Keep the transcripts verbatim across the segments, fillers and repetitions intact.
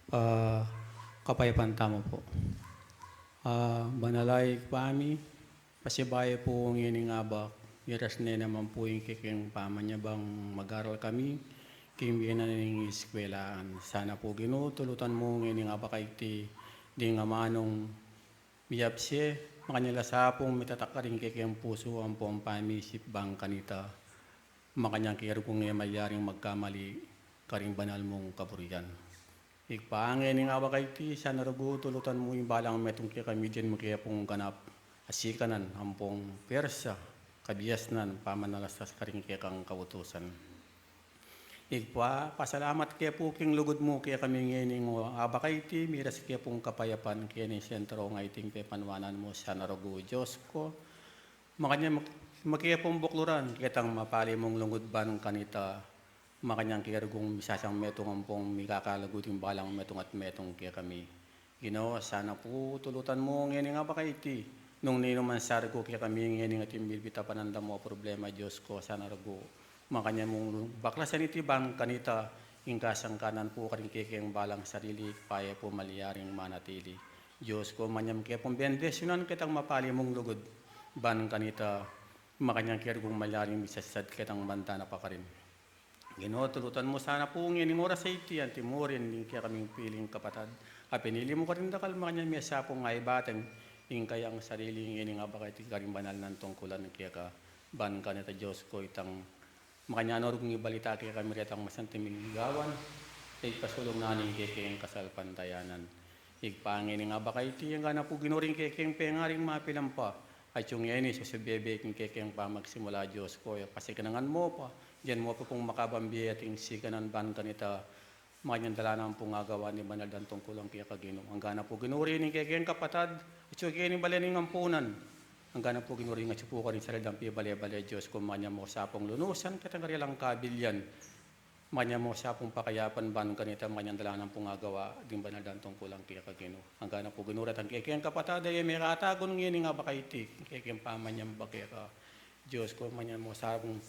Ah, kapayapan tamu pu. Ah, banal a Ibpa mi, pasibayu pu ngening abak, miras ne naman pu ing kekeng pamanyabang mag-aral kami king bie na ning eskwelaan. Sana pu Ginu, tulutan mu ngening abak a iti ding amanung miyabse, makanyan la sa pung mitatak karing kekeng pusu ampong pamisip bang kanita makanyan kiyarugong e malyaring magkamali karing banal mung kaburian. Ibpa, ngening abak a iti, sana rugu tulutan mu ing balang metung kekami dyan makiapung ganap a sikanan ampong persa, kabiasnan, pamanalastas karing kekang kautusan. Ibpa, pasalamat ke pu king lugud mu kekami ngening abak a iti, miras ke pung kapayapan keni sentro nga iting pepanwanan mu, sana rugu Dios ku. Makanyan mak-, makiapung bukluran ketang mapali mung lugud ban kanita, makanyan kiyarugong misasang metung ampong mikakaluguting balang metung at metung kekami. Ginu, sana pu tulutan mu ngening abak a iti, nung ninu man sa rugu kekami ngening ating bibit a panandam o problema, Dios ku, sana rugu makanyan mung baklasan iti ban kanita, ing kasangkanan pu karing kekeng balang sarili, paya pu malyaring manatili. Dios ku, makanyan ke pung bendisyunan ketang mapali mung lugud ban kanita, makanyan kiyarugong malyaring misasaad ketang banta na pakarin. Ginu, tulutan mu sana pu ngening oras a iti, anti murin ning kekaming piling kapatad a pinili mu karing dakal, makanyan mesa pung aibatan ing kayang sarili ngening abak a iti karing banal nang tungkulan keka ban kanita, Dios ku, itang makanyan rugong ibalita kekami retang masanting gawan, ing pasulung na ning kekeng kasalpantayanan. Ibpa, ngening abak a iti, anggana pu Ginu ring kekeng pengaring mapilan pa, at yung ngeni susubebe king kekeng pamagsimula, Dios ku, pasikanangan mu pa, dyan mu pa pung makabang bie ating sikanan ban kanita, makanyan dala nang pung agawa ning banal dang tungkulan keka Ginu. Anggana pu Ginu ring kekeng kapatad, at yung keni bale ning ampunan. Anggana pu Ginu ring atyu pu karing sarili dang pibale-bale, Dios ku, makanyan mu sa pung lunusan ketang karialang kabilian. Makanyan mu sa pung pakayapan ban kanita, makanyan dala nang pung agawa ding banal dang tungkulan keka Ginu. Anggana pu Ginu retang kekeng kapatad a e mekatagun ngening abak a iti, kekeng pamanyamba keka. Dios ku, makanyan mu sa pung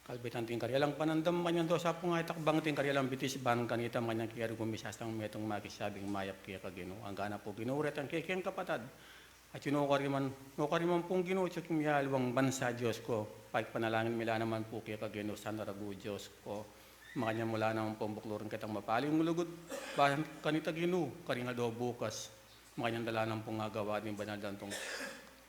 kalbitan ding karialang panandam, makanyan dala sa pung atakbang ding karialang bitis ban kanita, makanyan kiyarugong misasang metung makisabing mayap keka Ginu. Anggana pu Ginu retang kekeng kapatad a tinukariman, nukariman pung Ginu, king mialiwang bansa, Dios ku, pakigpanalangin mi la naman pu keka Ginu, sana rugu Dios ku. Makanyan mu la naman pung bukluran ketang mapali mung lugud ban kanita Ginu, karing aldo bukas. Makanyan dala nang pung agawa ding banal dang tung-,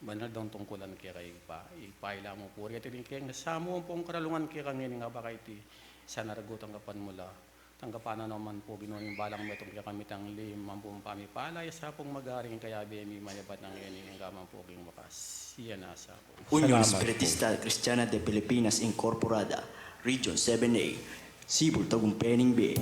banal dang tungkulan keka Ibpa. Ibpa, ila mu pu reti ring kekeng sasamu ampong karalungan keka ngening abak a iti, sana rugu tanggapan mu la. Tanggapan na naman pu Ginu ing balang metung kekami tangli, ampong pamipala ya sa pung magari king kayabe mi mayap at ngening angga man pu king wakas. Iya na sa pu. Union Salamat pu. Espiritista Cristiana de Pilipinas Incorporada, Region seven A, Cebu, Tagumpay ning Bie.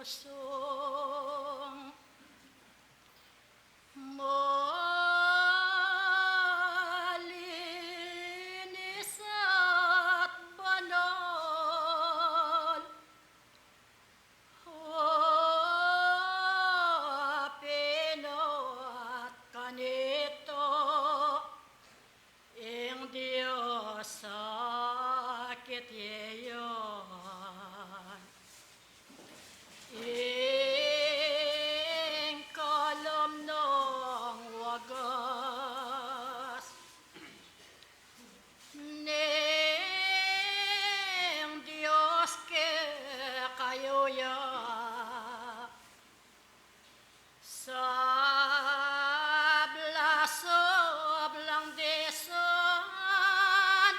Sung malinis at banal, o Pinu, at kanita ing Dios sakit ye yan. Ing kalum nang wagas ning Dios kekayu ya. Sabla-sablang disan,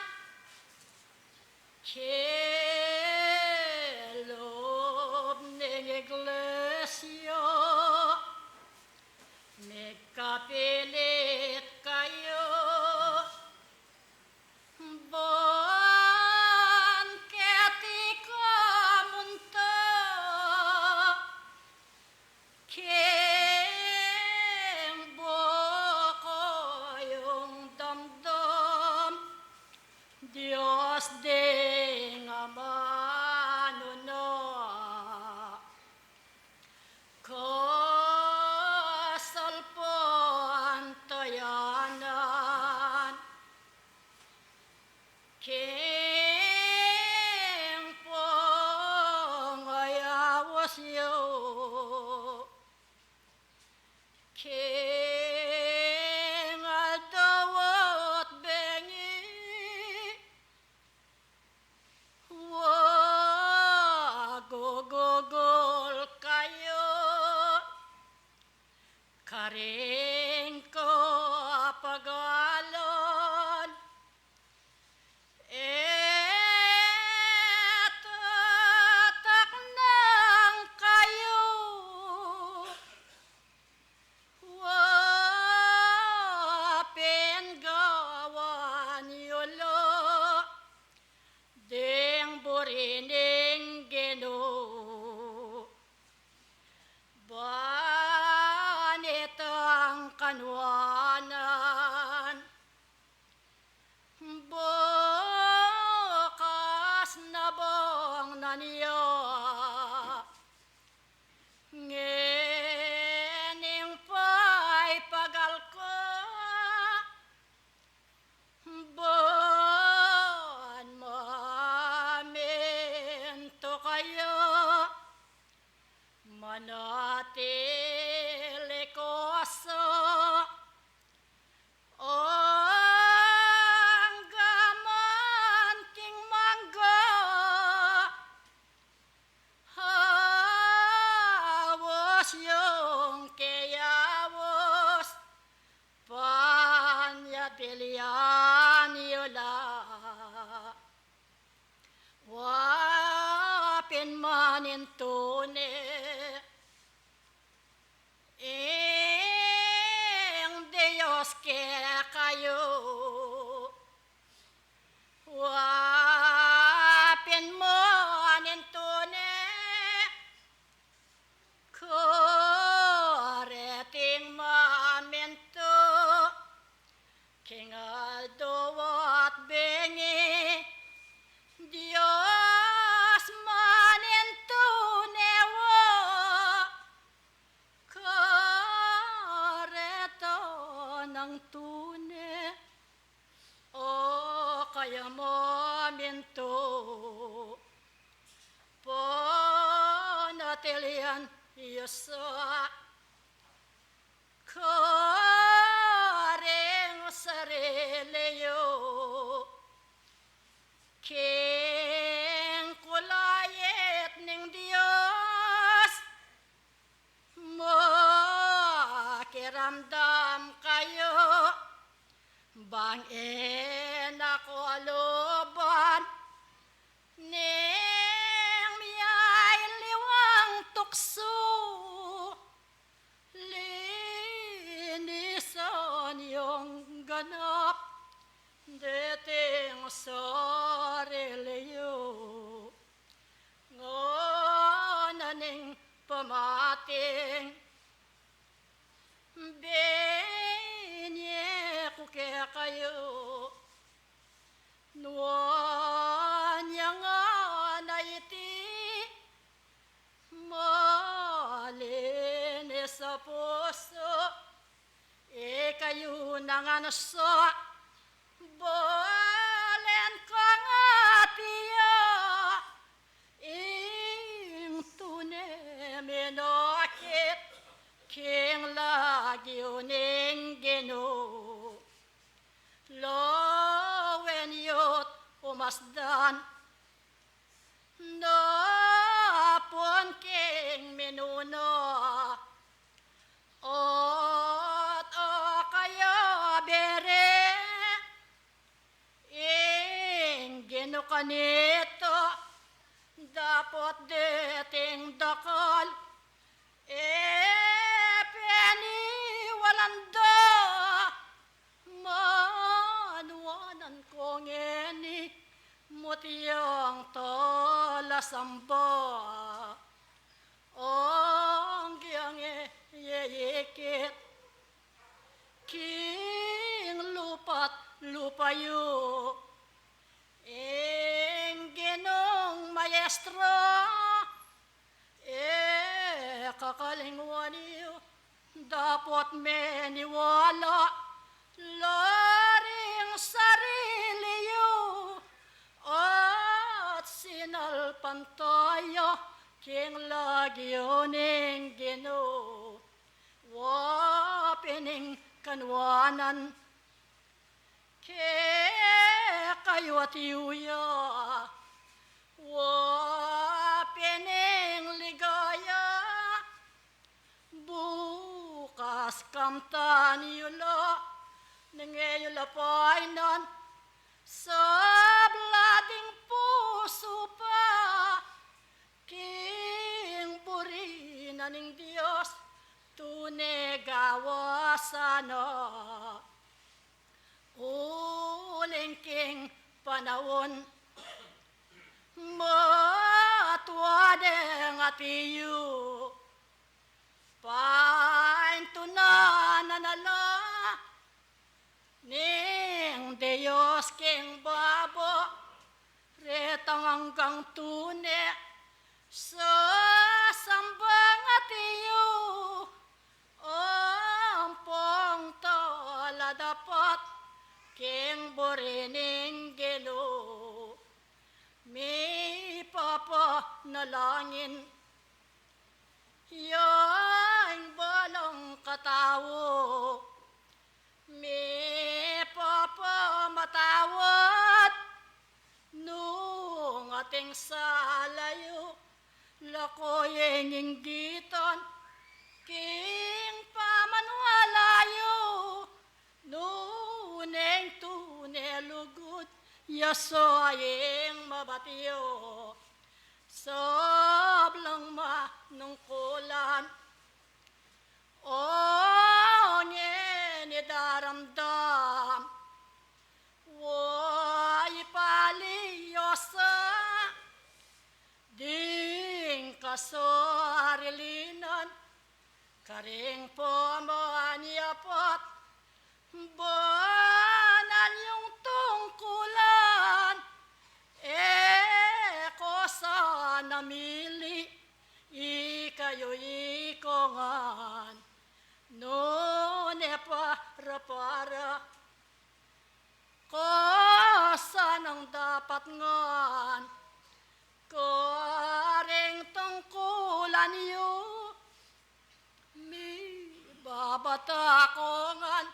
kelub ning iglesia, migkapilit kayu, ban keti kamunta king bukuyung damdam, Dios ding amanu na. Kasalpantayanan king pangayawas yu, king aldo at bengi, wa gugugul kayu karing kapagalan, e tataknang kayu, wa pin gawan yu la ding buri ning Ginu, ban itang kanuanan bukas na bang nanu ya. Ngening paipagal ku, ban mamintu kayu, manatili ku sa angga man king mangga, awus yung keyaus, panyatilian yu la. Wa pin man ing tune ing Dios kekayu, wa pin man ing tune kareting mamintu king aldo at bengi. Dios man ing tune, wa kareta nang tune, o kaya mamintu, panatilian yu sa karing sarili yu. King kulait ning Dios, makiramdam kayu, bang e na kaluban ning miyaliwang tuksu. Linisan yung ganap deting sarili yu. Ngana ning ngan sa balen kang atiu, ing tune minakit king lagyu ning Ginu. Lawen yu't umasdan, dapot king minuna, at akaya bere, ing Ginu kanita, dapot deting dakal, e peniwalan da, manuanan ko ngeni, mutyang talasamba. Anggyang e, e ikit king lupa't lupa yu, ing Ginung Maestro, e kakalingwan yu, dapot meniwala la ring sarili yu, at sinalpantaya king lagyu ning Ginu. Wa pin ing kanuanan kekayu atiu ya, wa pin ing ligaya. Bukas kamtan yu la, nung e yu la painan, sabla ding pusu pa, king buri na ning Dios, tune gawasan na. Uling king panaun, matua deng atiu, paintunan na la ning Dios king babo, retang anggang tune sasambang atiu, ampong taladapat king buri ning Ginu. Mipapanalangin ya ing balang katau, mipapamatawad nung ating sala yu, la ko yeng inggitan king pamaniwala yu, nune ing tune lugud ya sa ing mabatiu. Sablang manungkulan, o ngeni daramdam, wa ipali ya sa ding kasarilinan, karing pamaniapat, banal yung tungkulan, e ko sana mili, ikayu iko ngan, nune para-para ko sanang dapat ngan, karing tungkulan yu, mibabata ko ngan,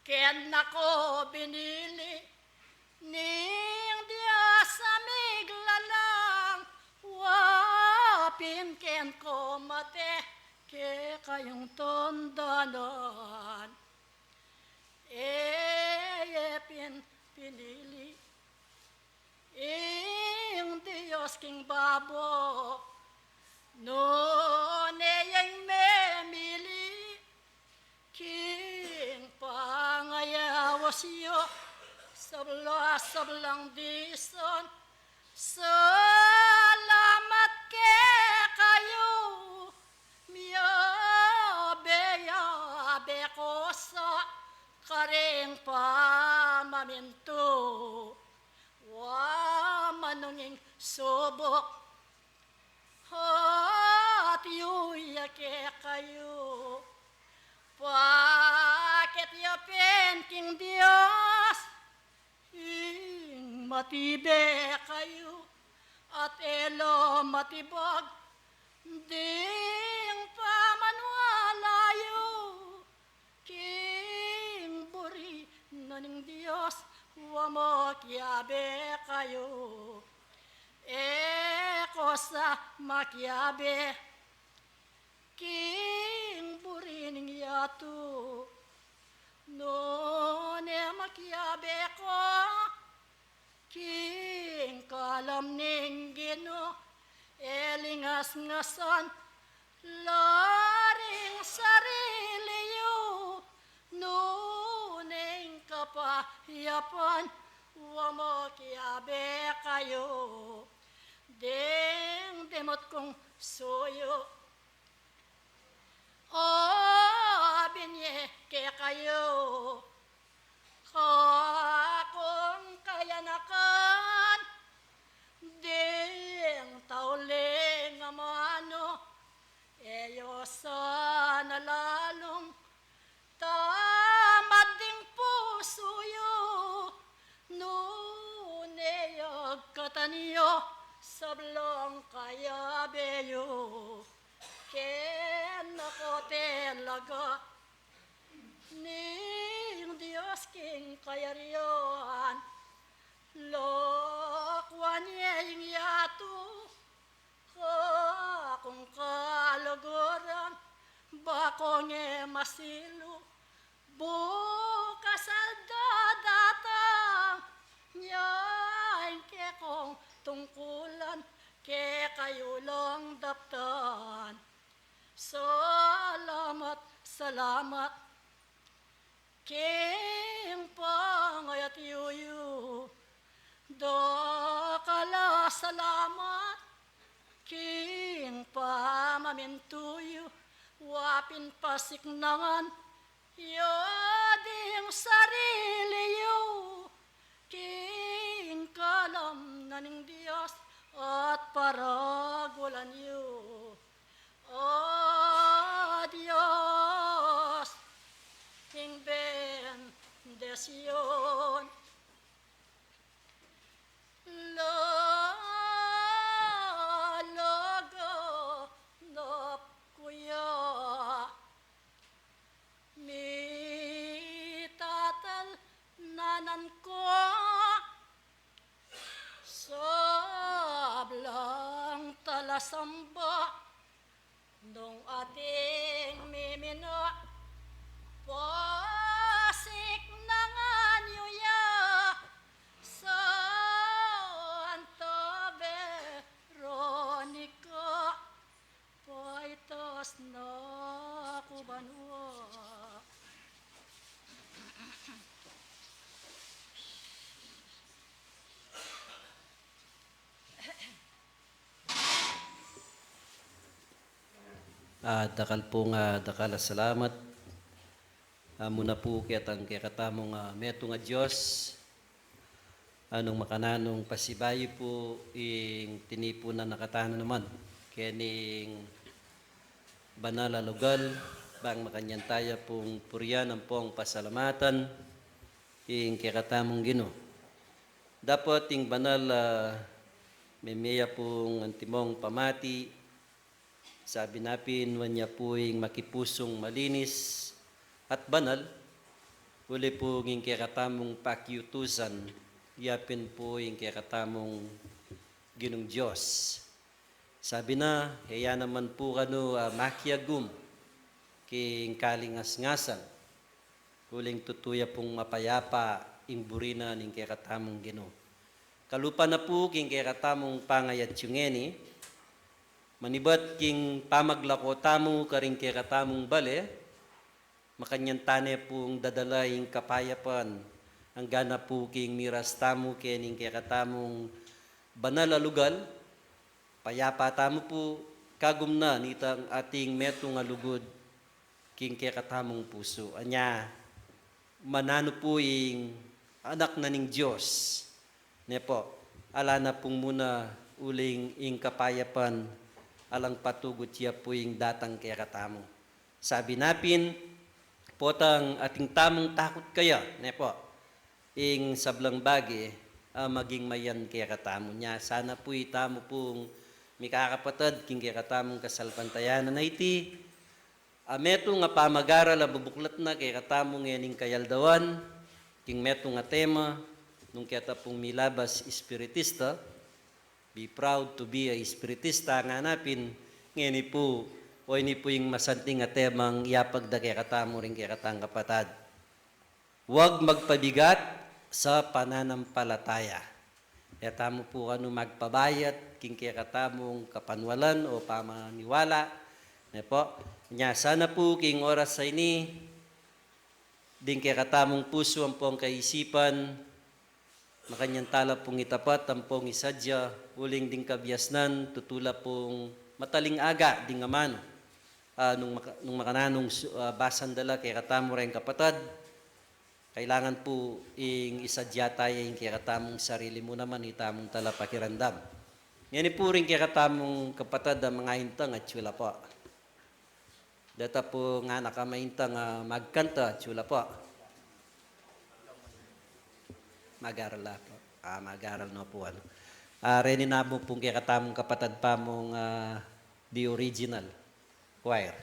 keni na ko binili ning Dios a miglalang, wa pin keni ko mate, kekayung tandanan. E ye pin pinili ing Dios king babo, nune yeng memili king pangayaus yu. Sabla-sablang disan, salamat kekayu, miyabe-yabe ko sa karing pamamintu, wa manung ing subuk, atiu ya kekayu, bakit yu pin Tibe kayu at e lo matibag ding pamaniwala yu king buri na ning Dios, wa makiabe kayu. E ko sa makiabe king buri ning yatu, nune makiabe ko king kalam ning Ginu. E lingasngasan la ring sarili yu, nune ing kapayapan, wa makiabe kayu ding demot kung suyu. O, binye kekayu kakung kayanakan, ding tauling amanu, e yu sana lalung tamad ding pusu yu, nune yagkatan yu sablang kayabe yu. Kena ko talaga ning Dios king kayarian, lakwan ye ing yatu, kakung kaluguran, bakung e masilu, bukas aldo datang ya ing kekong tungkulan, kekayu lang daptan. Salamat, salamat king pangayat yu, dakal a salamat king pamamintu yu, wa pin pasiknangan yu ding sarili yu king kalam na ning Dios at paragulan yu. O Dios, ing bendisyun lalaganap ku ya. Mitatalnanan ku sablang talasamba, nung ating mimino, pasiknangan yu ya Santa Veronica. Paitas na ku banua. Ah, dakal pung, ah, dakal a salamat. Ah, muna pu ketang kekatamung, ah, metung a Dios, anung makananung pasibayu pu ing tinipunan na katamu naman kening banal a lugal, bang makanyan taya pung purian ampong pasalamatan ing kekatamung Ginu. Dapot ing banal, ah, meme ya pung antimong pamati, sabi na pin, nuan ya pu ing makipusung malinis at banal, uli pu ing kekatamung pakiutusan, ya pin pu ing kekatamung Ginung Dios. Sabi na, e ya naman pu kanu, ah, makiagum king kalingasngasan, uling tutu ya pung mapayapa ing buri na ning kekatamung Ginu. Kalupa na pu king kekatamung pangayat yu ngeni, manibat king pamaglako tamu karing kekatamung bale, makanyan tane pung dadala ing kapayapan, angga na pu king miras tamu kening kekatamung banal a lugal, payapa tamu pu, kagum na nitang ating metung a lugud king kekatamung pusu. Anya, mananu pu ing anak na ning Dios, ne pu, ala na pung muna uling ing kapayapan, alang patugut ya pu ing datang kekatamu. Sabi na pin, potang ating tamung takut kaya, ne pu, ing sablang bage, a maging mayan kekatamu. Nya sana pu itamu pung mikakapatad king kekatamung kasalpantayanan a iti, a metung a pamag-aral a bubuklat na kekatamu ngening kayaldawan, king metung a tema, nung keta pung milabas espiritista, "Be proud to be a espiritista," ngana pin, ngeni pu, o ini pu ing masanting a temang iyapag da kekatamu ring kekatang kapatad. Huwag magpabigat sa pananampalataya. E tamu pu kanu magpabayat king kekatamung kapanwalan o pamaniwala. Ne pu? Nya sana pu king oras a ini, ding kekatamung pusu ampong kaisipan, makanyan tala pung itapat ampong isadya, uling ding kabiasnan, tutu la pung mataling aga ding amanu. Ah, nung maka-, nung makananung su-, ah, basan da la kekatamu reng kapatad, kailangan pu ing isadya taya ing kekatamung sarili mu naman, itamung talapakiramdam. Ngeni pu ring kekatamung kapatad a mangaintang, atyu la pu. Deta pu ngana ka maintang a magkanta, atyu la pu. Mag-aral la pu. Ah, mag-aral no pu, anu. Ah, reni namu pung kekatamung kapatad pamung, ah, the original choir.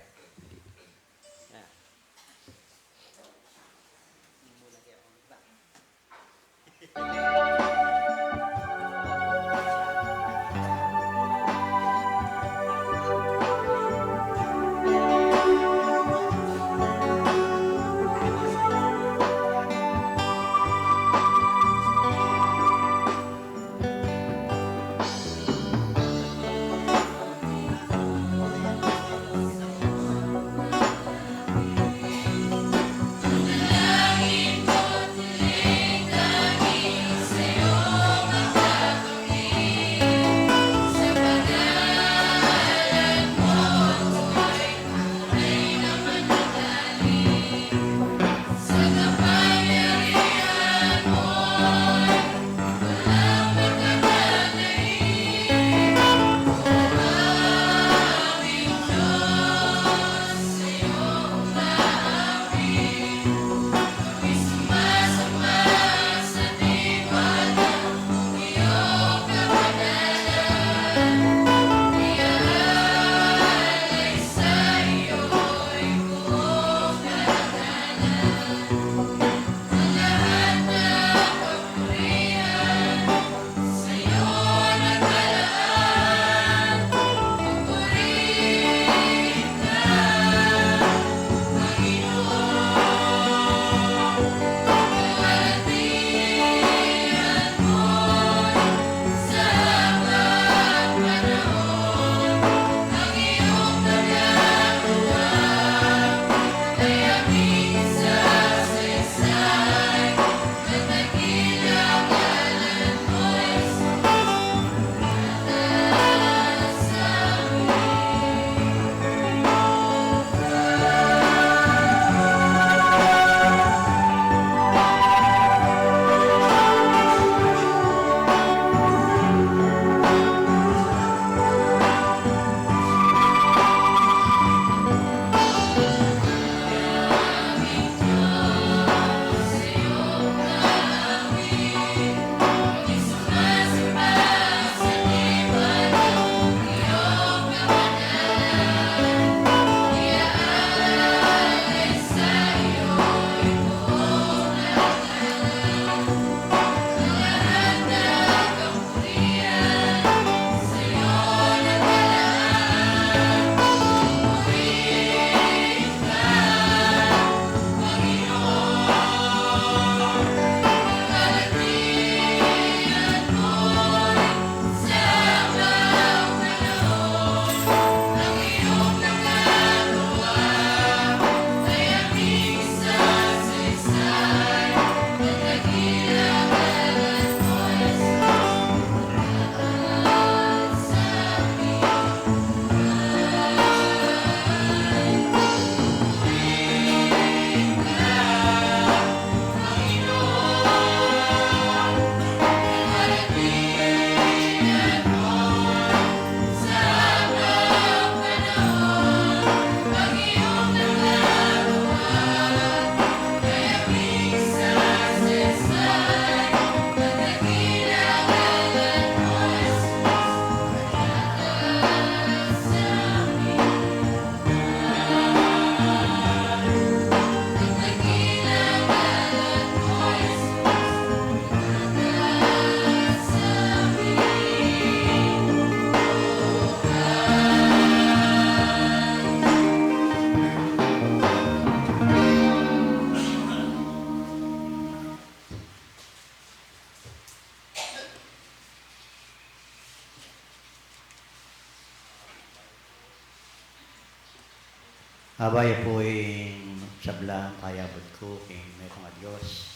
Abaya pu ing sablang payabut ku king metung a Dios,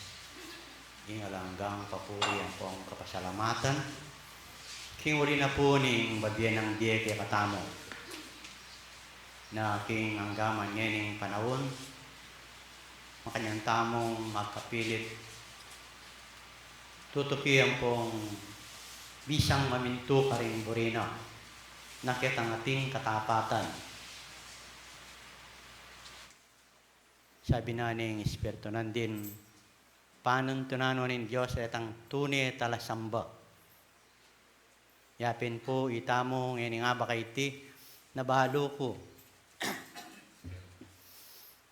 ing alang anggang papuri ampong kapasalamatan, king uli na pu ning babie nang bie kekatamu, na king anggaman ngening panaun, makanyan tamung magkapilit tutuki ampong bisang mamintu karing buri na, na ketang ating katapatan. Sabi na ning Espiritu nandin, panuntunan no ning Dios retang tune talasamba. Ya pin pu itamu ngening abak a iti, na balu ku,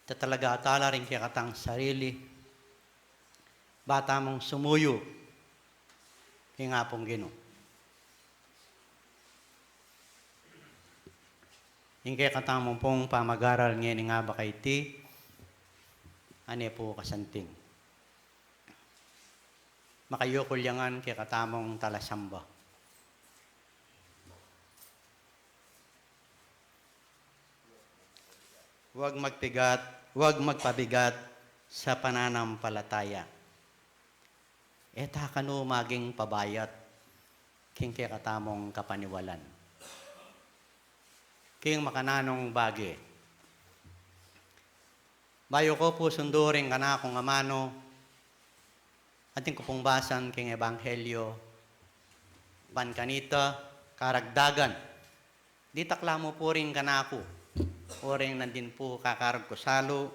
tatalaga tala ring kekatang sarili, ba tamung sumuyu king Apung Ginu. Ing kekatamu pung pamagaral ngening abak a iti, ane pu kasanting, makayukul ya ngan kekatamung talasamba. Huwag magpigat, huwag magpabigat sa pananampalataya. E ta kanu maging pabayat king kekatamung kapaniwalan king makananung bage. Bayu ku pu sundu ring kanakung amanu, atin ku pung basan king Ebanghelyo, ban kanita karagdagan. Ditak la mu pu ring kanaku, uring nandin pu kakarag ku salu,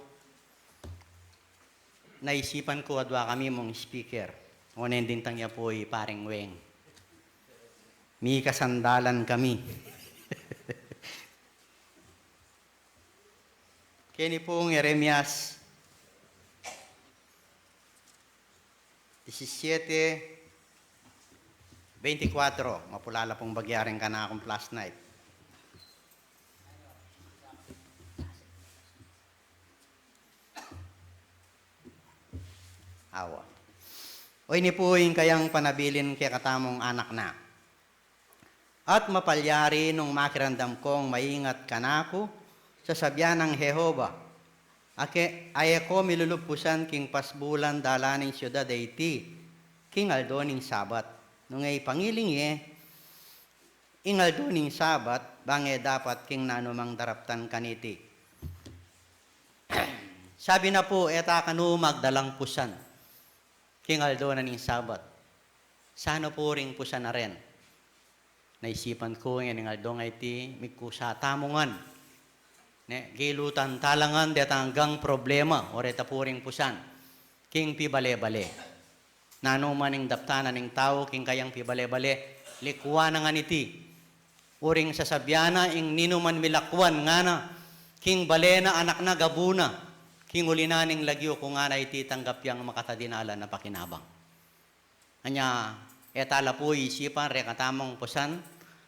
naisipan ku adwa kami mung speaker. One, dintang ya pu i Paring Weng. Mikasandalan kami. Keni pung Jeremias disisiete veintikwatro, mapulala pung bagya ring kanakung flashlight. Awa. O ini pu ing kayang panabilin kekatamung anak na. At mapalyari nung makiramdam kong maingat kanaku, sasabian nang Jehova, a ke, a e ko milulugpusan king pasbulan dalan ning siudad a iti, king aldo ning Sabat. Nung e ipangiling ye ing aldo ning Sabat, bang e dapat king nanumang daraptan kaniti. Sabi na pu, e ta kanu magdalang pusan king aldo na ning Sabat. Sana pu ring pusan a ren. Naisipan ku ngening aldo a iti, migkusa tamu ngan. Ne, gilutan tala ngan detang anggang problema, o reta pu ring pusan king pibale-bale. Nanu man ing daptan na ning tau king kayang pibale-bale, likuan na ngan iti. Uring sasabian na ing ninuman milakuan ngana, king bale na, anak na, gabu na, king uli na ning lagyu ku ngana iti, tanggap yang makatadi na la na pakinabang. Anya, e ta la pu isipan reng katamung pusan,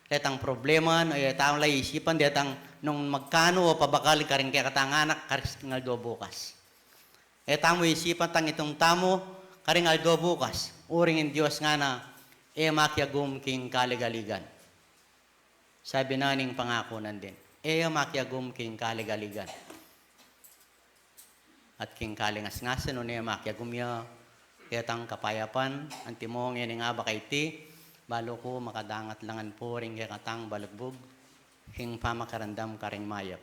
retang problema, e ta la isipan detang nung magkanu o pabakal karing kekatang anak karing aldo bukas. E tamu isipan tang itung tamu karing aldo bukas, uring ing Dios ngana e makiagum king kaligaligan. Sabi na ning pangaku nandin, e ya makiagum king kaligaligan at king kalingasngasan, nune makiagum ya ketang kapayapan. Antimo ngening abak a iti, balu ku makadangat la ngan pu ring kekatang balugbug king pamakiramdam karing mayap.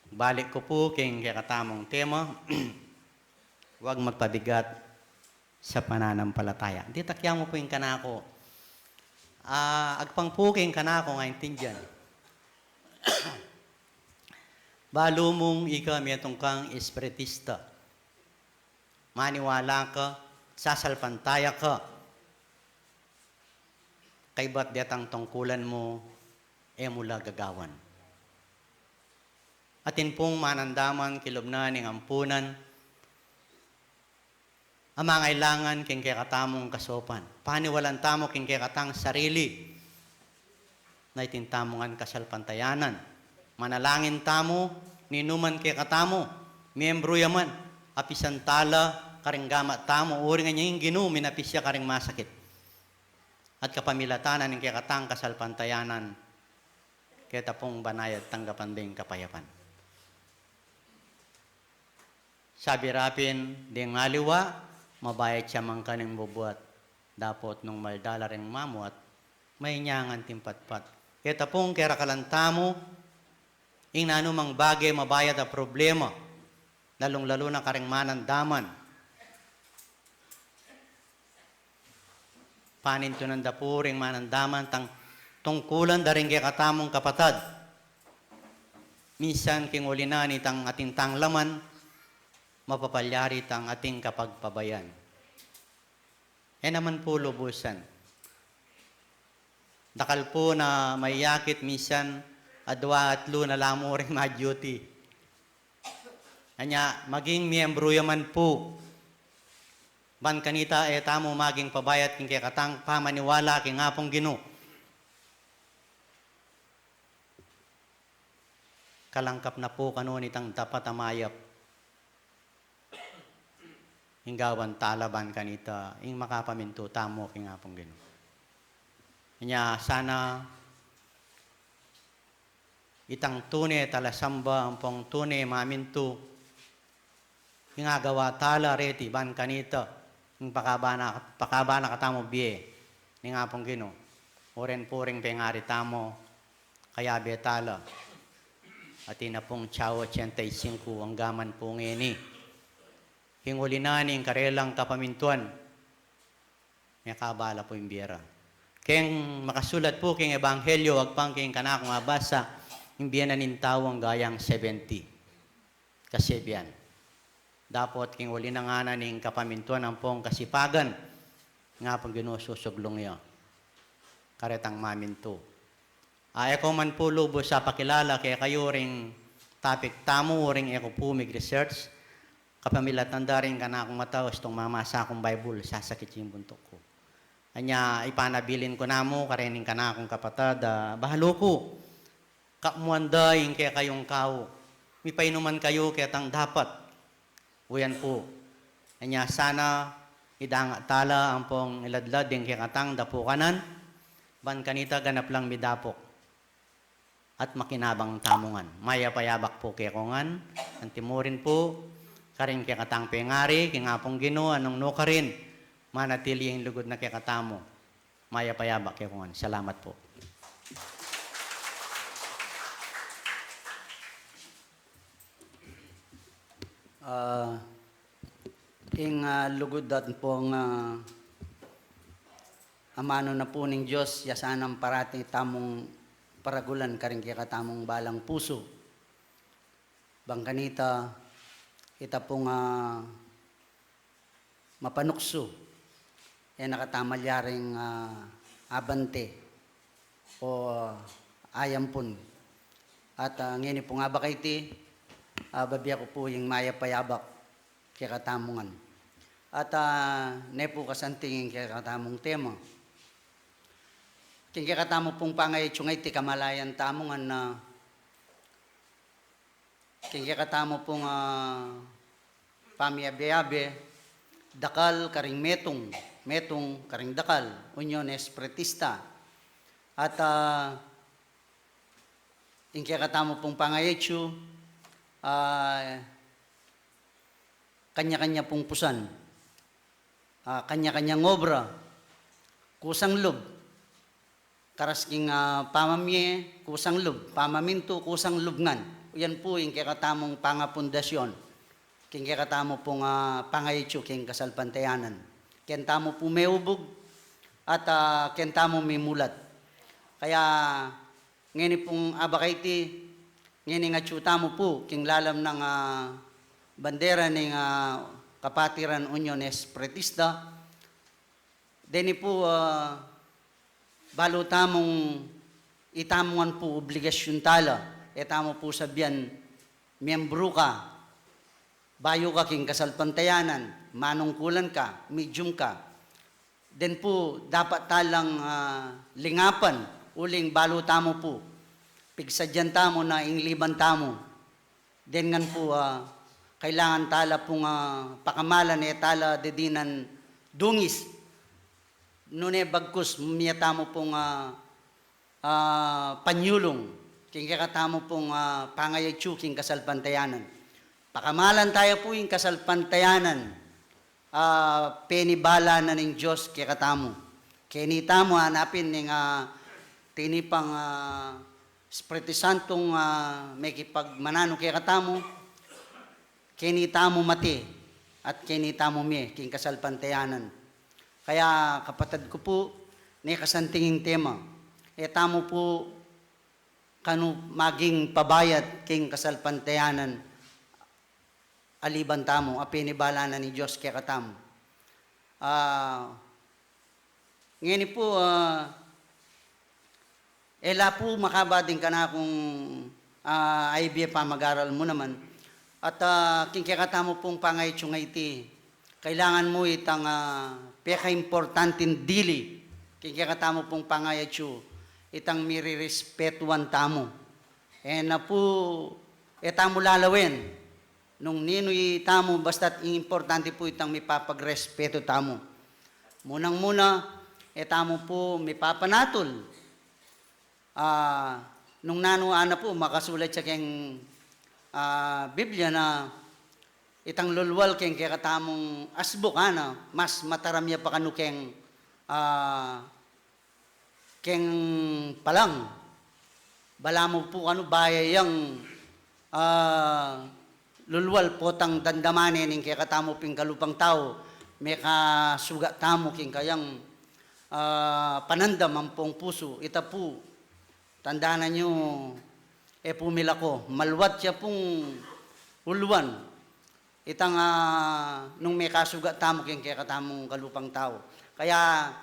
Balik ku pu king kekatamung tema, huwag magpabigat sa pananampalataya. Ditak ya mu pu ing kanaku. Ah, agpang pu king kanaku nga intindian. Balu mung ika metung kang espiritista. Maniwala ka, sasalpantaya ka. Kaybat detang tungkulan mu, e mu la gagawan. Atin pung manandaman kilub na ning ampunan a mangailangan king kekatamung kasaupan. Paniwalan tamu king kekatang sarili na itin tamu ngan kasalpantayanan. Manalangin tamu, ninuman kekatamu, miyembru ya man, apisan tala karing gamat tamu, uring ing Ginu minapis ya karing masakit. At kapamilatan na ning kekatang kasalpantayanan, Keta pung banayad tanggapan ding kapayapan. Sabi ra pin ding aliwa, mabayat ya mangkaning bubuat, dapot nung maldala ring mamuat, mainyangan timpatpat. Keta pung kerakalan tamu, ing nanu mang bage mabayat a problema, lalung-lalu na karing manandaman. Panintunan da pu ring manandaman tang tungkulan da ring kekatamung kapatad. Minsan king uli na nitang atin tang laman, mapapalyari tang atin kapagpabayan. E naman pu lubusan. Dakal pu na mayakit, minsan adwa atlu na la mu ring ma-duty. Anya, maging miyembru ya man pu. Ban kanita e tamu maging pabayat king kekatang pamaniwala king Apung Ginu. Kalangkap na pu kanu nitang dapat a mayap ing gawan tala ban kanita ing makapamintu tamu king Apung Ginu. Anya sana itang tune talasamba ampong tune mamintu, ing agawa tala reti ban kanita ing pakabana, pakabana katamu bie ning Apung Ginu. Uren pu ring pengari tamu, kayabe tala. Atin na pung tsawa ochenta y cinco, anggaman pu ngeni. King uli na ning karelang kapamintuan, mekabala pu ing bie ra. Keng makasulat pu king Ebanghelyo agpang king kanakung abasa, ing bie na ning tau angga yang seventy. Kasi biyan. Dapot king uli na ngana ning kapamintuan ampong kasipagan, ing Apung Ginu susuglung ya karetang mamintu. A, e ku man pu lubus a pakilala kekayu ring topic tamu, uring e ku pu mig-research, kapamilatan da ring kanakung mata, ustung mamasa kung Bible, sasakit ing buntuk ku. Anya, ipanabilin ku namu kareng kanakung kapatad, a, balu ku, kamuan da ing kekayung kau, mipainuman kayu ketang dapat. Uyan pu. Anya sana idanga tala ampong iladlad ding kekatang dapukanan, ban kanita ganap lang midapuk at makinabang tamu ngan. Mayap a yabak pu kekongan, antimurin pu, karing kekatang pengari, king Apung Ginu, nung nukarin, manatili ing lugud na kekatamu. Mayap a yabak kekongan. Salamat pu. A, ing, a, lugud at pung, a, amanu na pu ning Dios, ya sanang parati tamung paragulan karing kekatamung balang pusu. Ban kanita, ita pung, a, mapanuksu, e na kata malyaring, a, abante o ayampun. At, a, ngeni pung abak a iti, a, babie ku pu ing mayap a yabak kekatamu ngan. At, a, ne pu kasanting ing kekatamung tema. King kekatamu pung pangayatsu ngeni, kamalayan tamu ngan na king kekatamu pung, a, pamiyabe-yabe, dakal karing metung, metung karing dakal, union espiritista. At, a, ing kekatamu pung pangayatsu, a, kanya-kanya pung pusan, a, kanya-kanyang obra, kusang lub. Karas king, a, pamamie, kusang lub, pamamintu, kusang lub ngan. Yan pu ing kekatamung pangapundasyon king kekatamu pung, a, pangayatsu king kasalpantayanan. Keng tamu pu meubug at, a, keng tamu mimulat. Kaya ngeni pung abak a iti, ngeni ing atsu tamu pu king lalam nang, a, bandera ning, a, Kapatiran Union Espiritista, deni pu, a, balu tamung itamu ngan pu obligasyun tala, e tamu pu sabian miyembru ka, bayu ka king kasalpantayanan, manungkulan ka, medium ka. Den pu dapat talang, a, lingapan, uling balu tamu pu pigsadyan tamu na ing liban tamu. Den ngan pu, a, kailangan tala pung, a, pakamalan, e tala dedinan dungis. Nune bagkus mie tamu pung, a, a, panyulung. king kekatamu pung, ah, pangayatsu king kasalpantayanan. Pakamalan taya pu ing kasalpantayanan, ah, penibala na ning Dios kekatamu. Keni tamu, ah, hanapin ning, ah, tinipang, ah, Espiritu Santung, ah, mekipagmananu kekatamu, keni tamu mate, at keni tamu mie, king kasalpantayanan. Kaya, kapatad ku pu, ne kasanting ing tema. E tamu pu kanu maging pabayat king kasalpantayanan, aliban tamu, a penibala na ning Dios kekatamu. Ah, ngeni pu, ah, e la pu makaba ding kanakung, ah, idea pamag-aral mu naman. At, ah, king kekatamu pung pangayatsu ngeni, kailangan mu itang, ah, pekaimportanting dili king kekatamu pung pangayatsu, itang mirirespetuan tamu. E na pu, e tamu lalawen nung ninu itamu, basta't ing importante pu itang mipapagrespetu tamu. Munang-muna, e tamu pu mipapanatul. Ah, nung nanu, ana pu, makasulat ya keng, ah, Biblia na itang lulwal keng kekatamung asbuk, ana, mas mataram ya pa kanu keng, ah, keng palang. Balamu pu kanu baya yang, ah, lulwal potang dandamane ning kekatamu ping kalupang tau, mekasugat tamu king kayang, ah, panandam ampong pusu, ita pu, tandanan yu, e pu milako, malwat ya pung ulwan, itang, ah, nung mekasugat tamu king kekatamung kalupang tau. Kaya,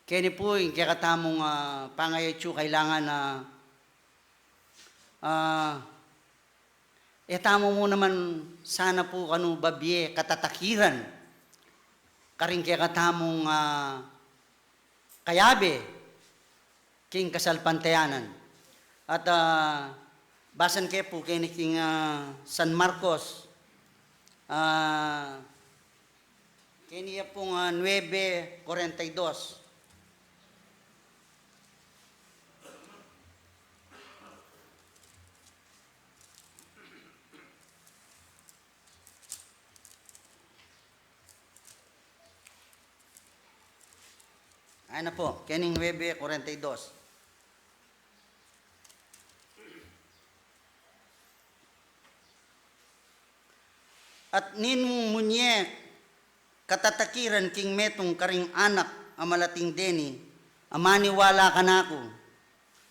keni pu, ing kekatamung, ah, pangayatsu kailangan na, ah, e tamu mu naman sana pu kanu babie katatakiran karing kekatamung, ah, kayabe king kasalpantayanan. At, ah, basan ke pu keni king, ah, San Marcos, ah, keni ya pung, ah, nuebe kuarenta y dos. Ay na po, kening nuebe kuarenta y dos. At ninung munye katatakiran king metung karing anak a malating deni a maniwala kanaku,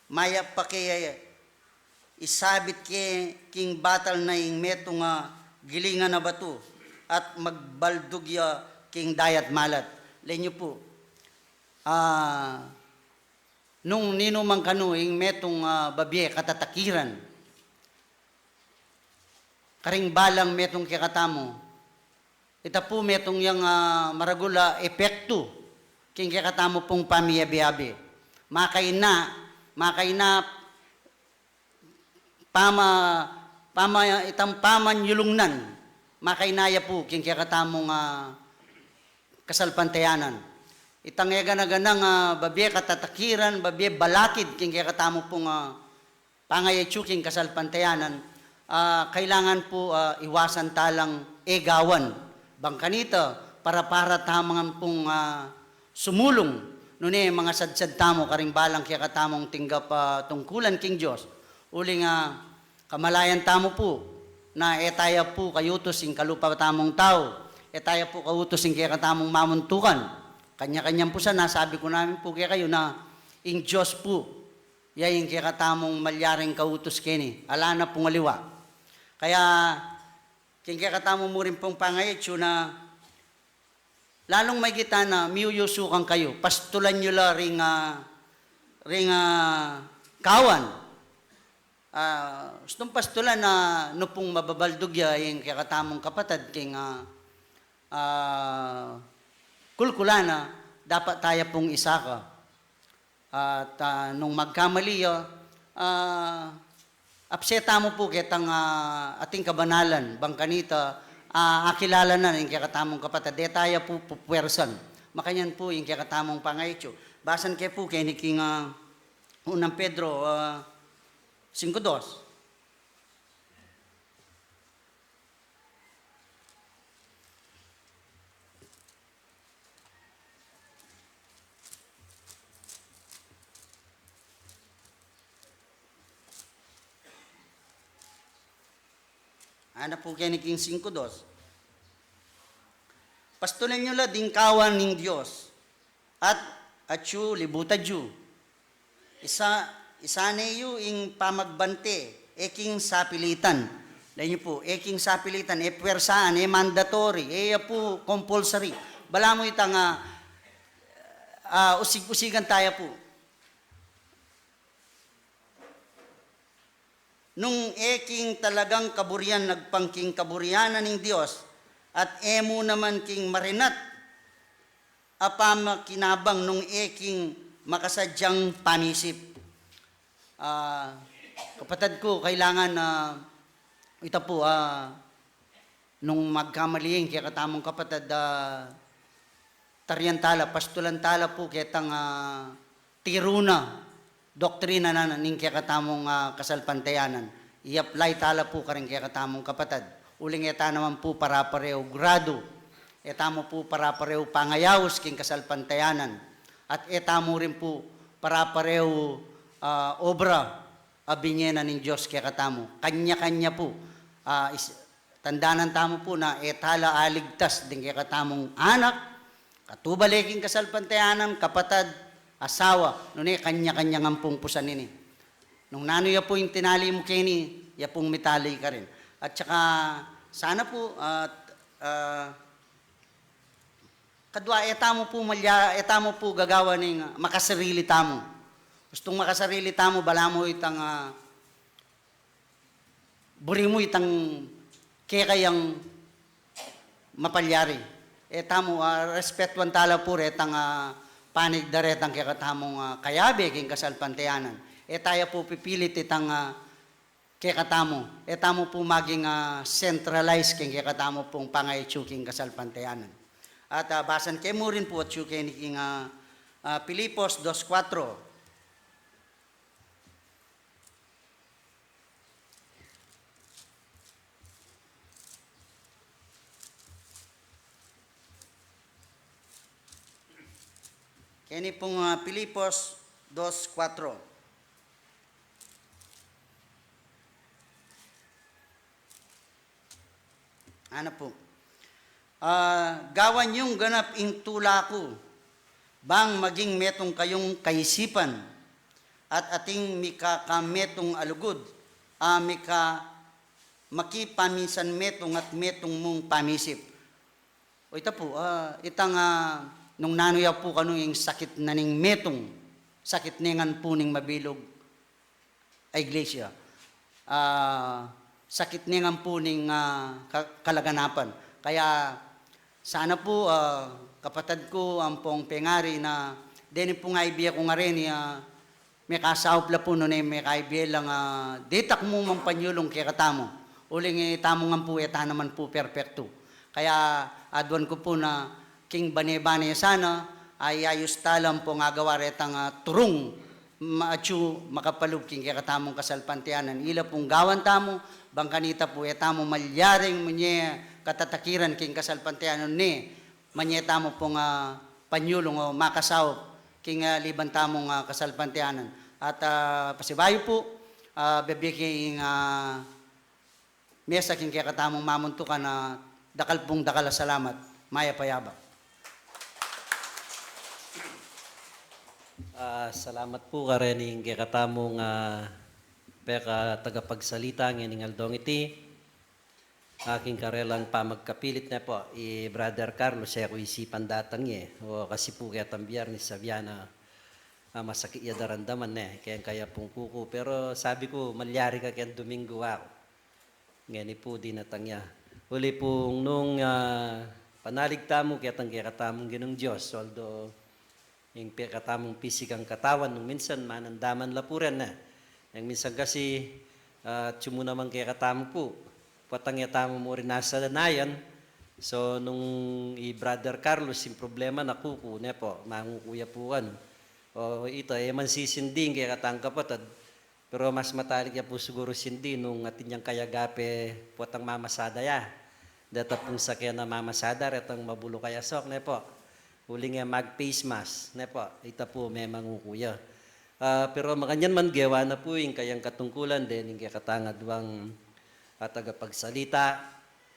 mayap pa ke isabit ke king batal na ing metung a gilingan a batu at magbaldug ya king dayat malat. Lenyu pu, ah, nung ninu man kanu ing metung, ah, babie katatakiran karing balang metung kekatamu, ita pu metung yang, ah, maragul a epektu king kekatamu pung pamiyabe-abe. Makaina, makaina pama, pama, itang pamanyulungnan, makaina ya pu king kekatamung, ah, kasalpantayanan. Itang e gana-ganang, ah, babie katatakiran, babie balakid king kekatamu pung, ah, pangayatsu king kasalpantayanan, ah, kailangan pu, ah, iwasan talang e gawan. Bang kanita, para-para tamu ngan pung, ah, sumulung, nune mangasadsad tamu karing balang kekatamung tinggap, ah, tungkulan king Dios. Uling, ah, kamalayan tamu pu na e taya pu kautus ing kalupa tamung tau, e taya pu kautus ing kekatamung mamuntukan. Kanya-kanyan pu sana, sabi ku namin pu kekayu na ing Dios pu ya ing kekatamung malyaring kautus keni, ala na pung aliwa. Kaya, king kekatamung murin pung pangayatsu na lalung maigit na miuyusukan kayu, pastulan yu la ring, ah, ring, ah, kawan. Ah, ustung pastulan na nung pung mababaldug ya ing kekatamung kapatad king, ah, ah, kulkulan na, dapat taya pung isaka. At, ah, nung magkamali ya, ah, apse tamu pu ketang, ah, ating kabanalan, bang kanita, ah, akilala na ing kekatamung kapatad, e taya pu pupuwersan. Makanyan pu ing kekatamung pangayatsu. Basan ke pu keni king, ah, unang Pedro, ah, singko dos. Ana pu keni king singko dos. Pastulan yu la ding kawan ning Dios, at atyu libutan yu. Isa, isane yu ing pamagbante, e king sapilitan. Lawen yu pu, e king sapilitan, e puwersaan, e mandatory, e ya pu compulsory. Balamu itang, ah, ah, usig-usigan taya pu. Nung e king talagang kaburian agpang king kaburian na ning Dios, at e mu naman king marinat a pamakinabang nung e king makasadyang pamisip. Ah, kapatad ku, kailangan, ah, ita pu, ah, nung magkamali ing kekatamung kapatad, ah, tarian tala, pastulan tala pu ketang, ah, tiru na, doktrina na ning kekatamung, ah, kasalpantayanan. I-apply tala pu karing kekatamung kapatad. Uling e ta naman pu para-parehu gradu, e tamu pu para-parehu pangayaus king kasalpantayanan, at e tamu rin pu para-parehu, ah, obra a binye na ning Dios kekatamu. Kanya-kanya pu, ah, is-, tandanan tamu pu na e tala aligtas ding kekatamung anak, katubale king kasalpantayanan, kapatad, asawa, nune kanya-kanya ngan pung pusan ini. Nung nanu ya pu ing tinali mu keni, ya pung mitali karin. At saka, sana pu, at, ah, kadwa, e tamu pu malya-, e tamu pu gagawan ning, ah, makasarili tamu. Gustung makasarili tamu, balamu itang, ah, buri mu itang keka yang mapalyari. E tamu, ah, respetuan tala pu retang, ah, panig da retang kekatamung, ah, kayabe king kasalpantayanan. E taya pu pipilit itang, ah, kekatamu. E tamu pu maging, ah, centralized king kekatamu pung pangaitsu king kasalpantayanan. At, ah, basan ke mu rin pu atyu keni king, ah, ah, Filipos dos kuatro. Keni pung, ah, Filipos dos kuatro. Ana pu. Ah, gawan yung ganap ing tula ku, bang maging metung kayung kaisipan, at ating mikakametung a lugud, a mika-, makipaminsan metung at metung mung pamisip. O ita pu, ah, itang, ah, nung nanu ya pu kanu ing sakit na ning metung, sakit ne ngan pu ning mabilug a iglesia. Ah, sakit ne ngan pu ning, ah, ka-, kalaganapan. Kaya sana pu, ah, kapatad ku, ampong pengari na deni pung aibie ku ngeni, ah, mekasaup la pu nune mekaibe lang, ah, ditak mu mang panyulung kekatamu. Uling itamu ngan pu, e ta naman pu perpektu. Kaya aduan ku pu na king bane-bane sana, ayayus tala ampong agawa retang, ah, turung, ma-, atyu makapalub king kekatamung kasalpantayanan. Ila pung gawan tamu, bang kanita pu e tamu malyaring munye katatakiran king kasalpantayanan ne, manye tamu pung, ah, panyulung o makasaup king, ah, liban tamung, ah, kasalpantayanan. At, ah, pasibayu pu, ah, bibie ke ing, ah, mesa king kekatamung mamuntukan, ah, dakal pung dakal a salamat. Mayap a yabak. Ah, salamat pu karening kekatamung, ah, pekatagapagsalita ngening aldong iti. Aking karelang pamagkapilit ne pu, i Brother Carlos, e ku isipan datang ye. O, kasi pu ketang Biyernes, sabyan na, ah, masakit ya daramdaman ne, keng kaya pung kuku. Pero sabi ku, malyari ka keng Domingo aku. Ngeni pu dinatang ya. Uli pung nung, ah, panalig tamu ketang kekatamung Ginung Dios, although ing pekatamung pisikang katawan nung minsan manandaman la pu rin, e. Yang minsan kasi, ah, atyu mu naman kekatamu pu, patang ya tamu mu rin nasanayan. So, nung i Brother Carlos, ing problema na kuku ne pu, manguku ya pu kanu. O, ita, e man sisinding kekatang kapatad, Pero mas matalik ya pu siguru sindi nung atin yang kayagape potang mamasada ya. Deta pung sake na mamasada, retang mabuluk a asok, ne po? Uling e mag-face mask, ne po? Ita pu memang uku ya. Ah, pero makanyan man, gewa na pu ing kayang katungkulan dening kekatang aduang a tagapagsalita.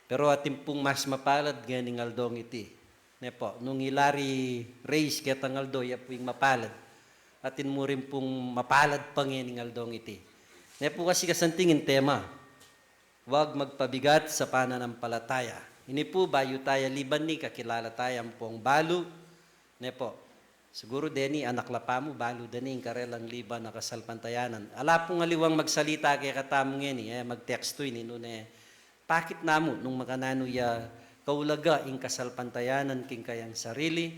Pero atin pung mas mapalad ngening aldong iti, ne po? Nung i Larry raise ketang aldo, ya pu ing mapalad. Atin mu rin pung mapalad pa ngening aldong iti. Ne pu kasi kasanting ing tema, wag magpabigat sa pananampalataya. Ini pu, bayu taya liban ni, kakilala taya ampong balu, ne po? Siguru deni anak la pamu, balu da ne ing karelang liban a kasalpantayanan. Ala pung aliwang magsalita kekatamu ngeni, e magtekstu ini, nune pakit namu nung makananu ya kaulaga ing kasalpantayanan king kayang sarili,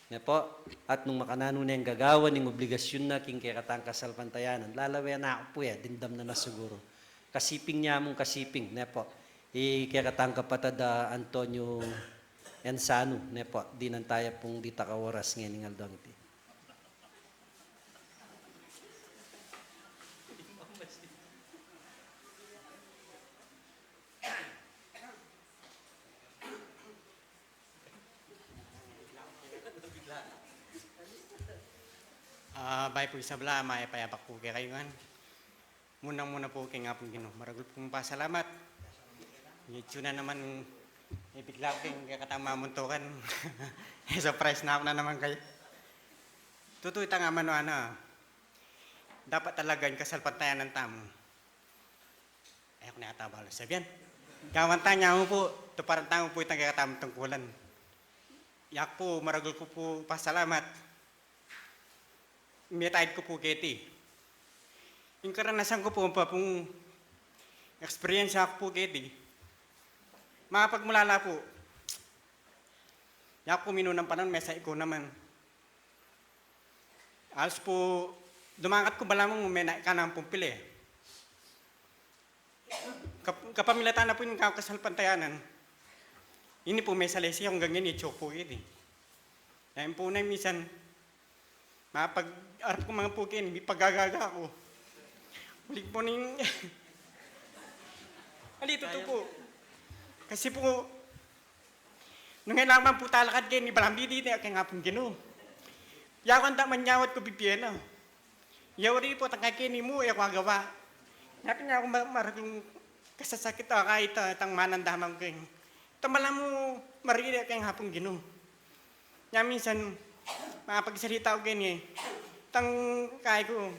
ne po? At nung makananu neng gagawan ing obligasyun na king kekatang kasalpantayanan, lalawen na ku pu ya, dimdam na na siguru. Kasiping nya mung kasiping, ne po? I kekatang kapatad a Antonio Ensanu, ne po? Dinan taya pung ditak a oras ngening aldong iti. Ah, bayu pu ing sabla, mayap a yabak pu kekayu ngan. Munang-muna pu king Apung Ginu, maragul pung pasalamat. Itsu na naman, e, bigla ku king kekatang mamuntukan. E, surprise na ku na naman kayu. Tutu itang amanu, ana, dapat talaga ing kasalpantayanan tamu, e ku na yata balu sabian. Gawan ta nyamu pu, tuparan tamu pu itang kekatamung tungkulan. Yaku pu, maragul ku pu pasalamat. Metaid ku pu keti. Ing karanasan ku pu, ampo pung experience ku pu keti, mapagmulala pu. Yaku pu, minunang panaun, mesa iku naman. Alus pu, dumakat ku, balamu menait ka na ampong pili. Kap-, kapamilatan na pu ning kasalpantayanan. Ini pu, mesalese ku anggang ngeni, itsu ku pu ini. Dahil pu na minsan, mapag-arap ku man pu keni, mipag-agaga ku. Uling pu ning, ali, tutu pu. Kasi pu, nung e la man pu talakad keni, balang didini ke king Apung Ginu. Yaku, anda manyawad ku, bibie na. Yauri pu, tangkay keni mu, e ku agawa. Nya pin yaku ma-, maragul kasasakit a kaitu, itang manandaman ku keni. Itang balamu mariri king Apung Ginu. Nya minsan, mapagsalita ku keni, tangkay ku,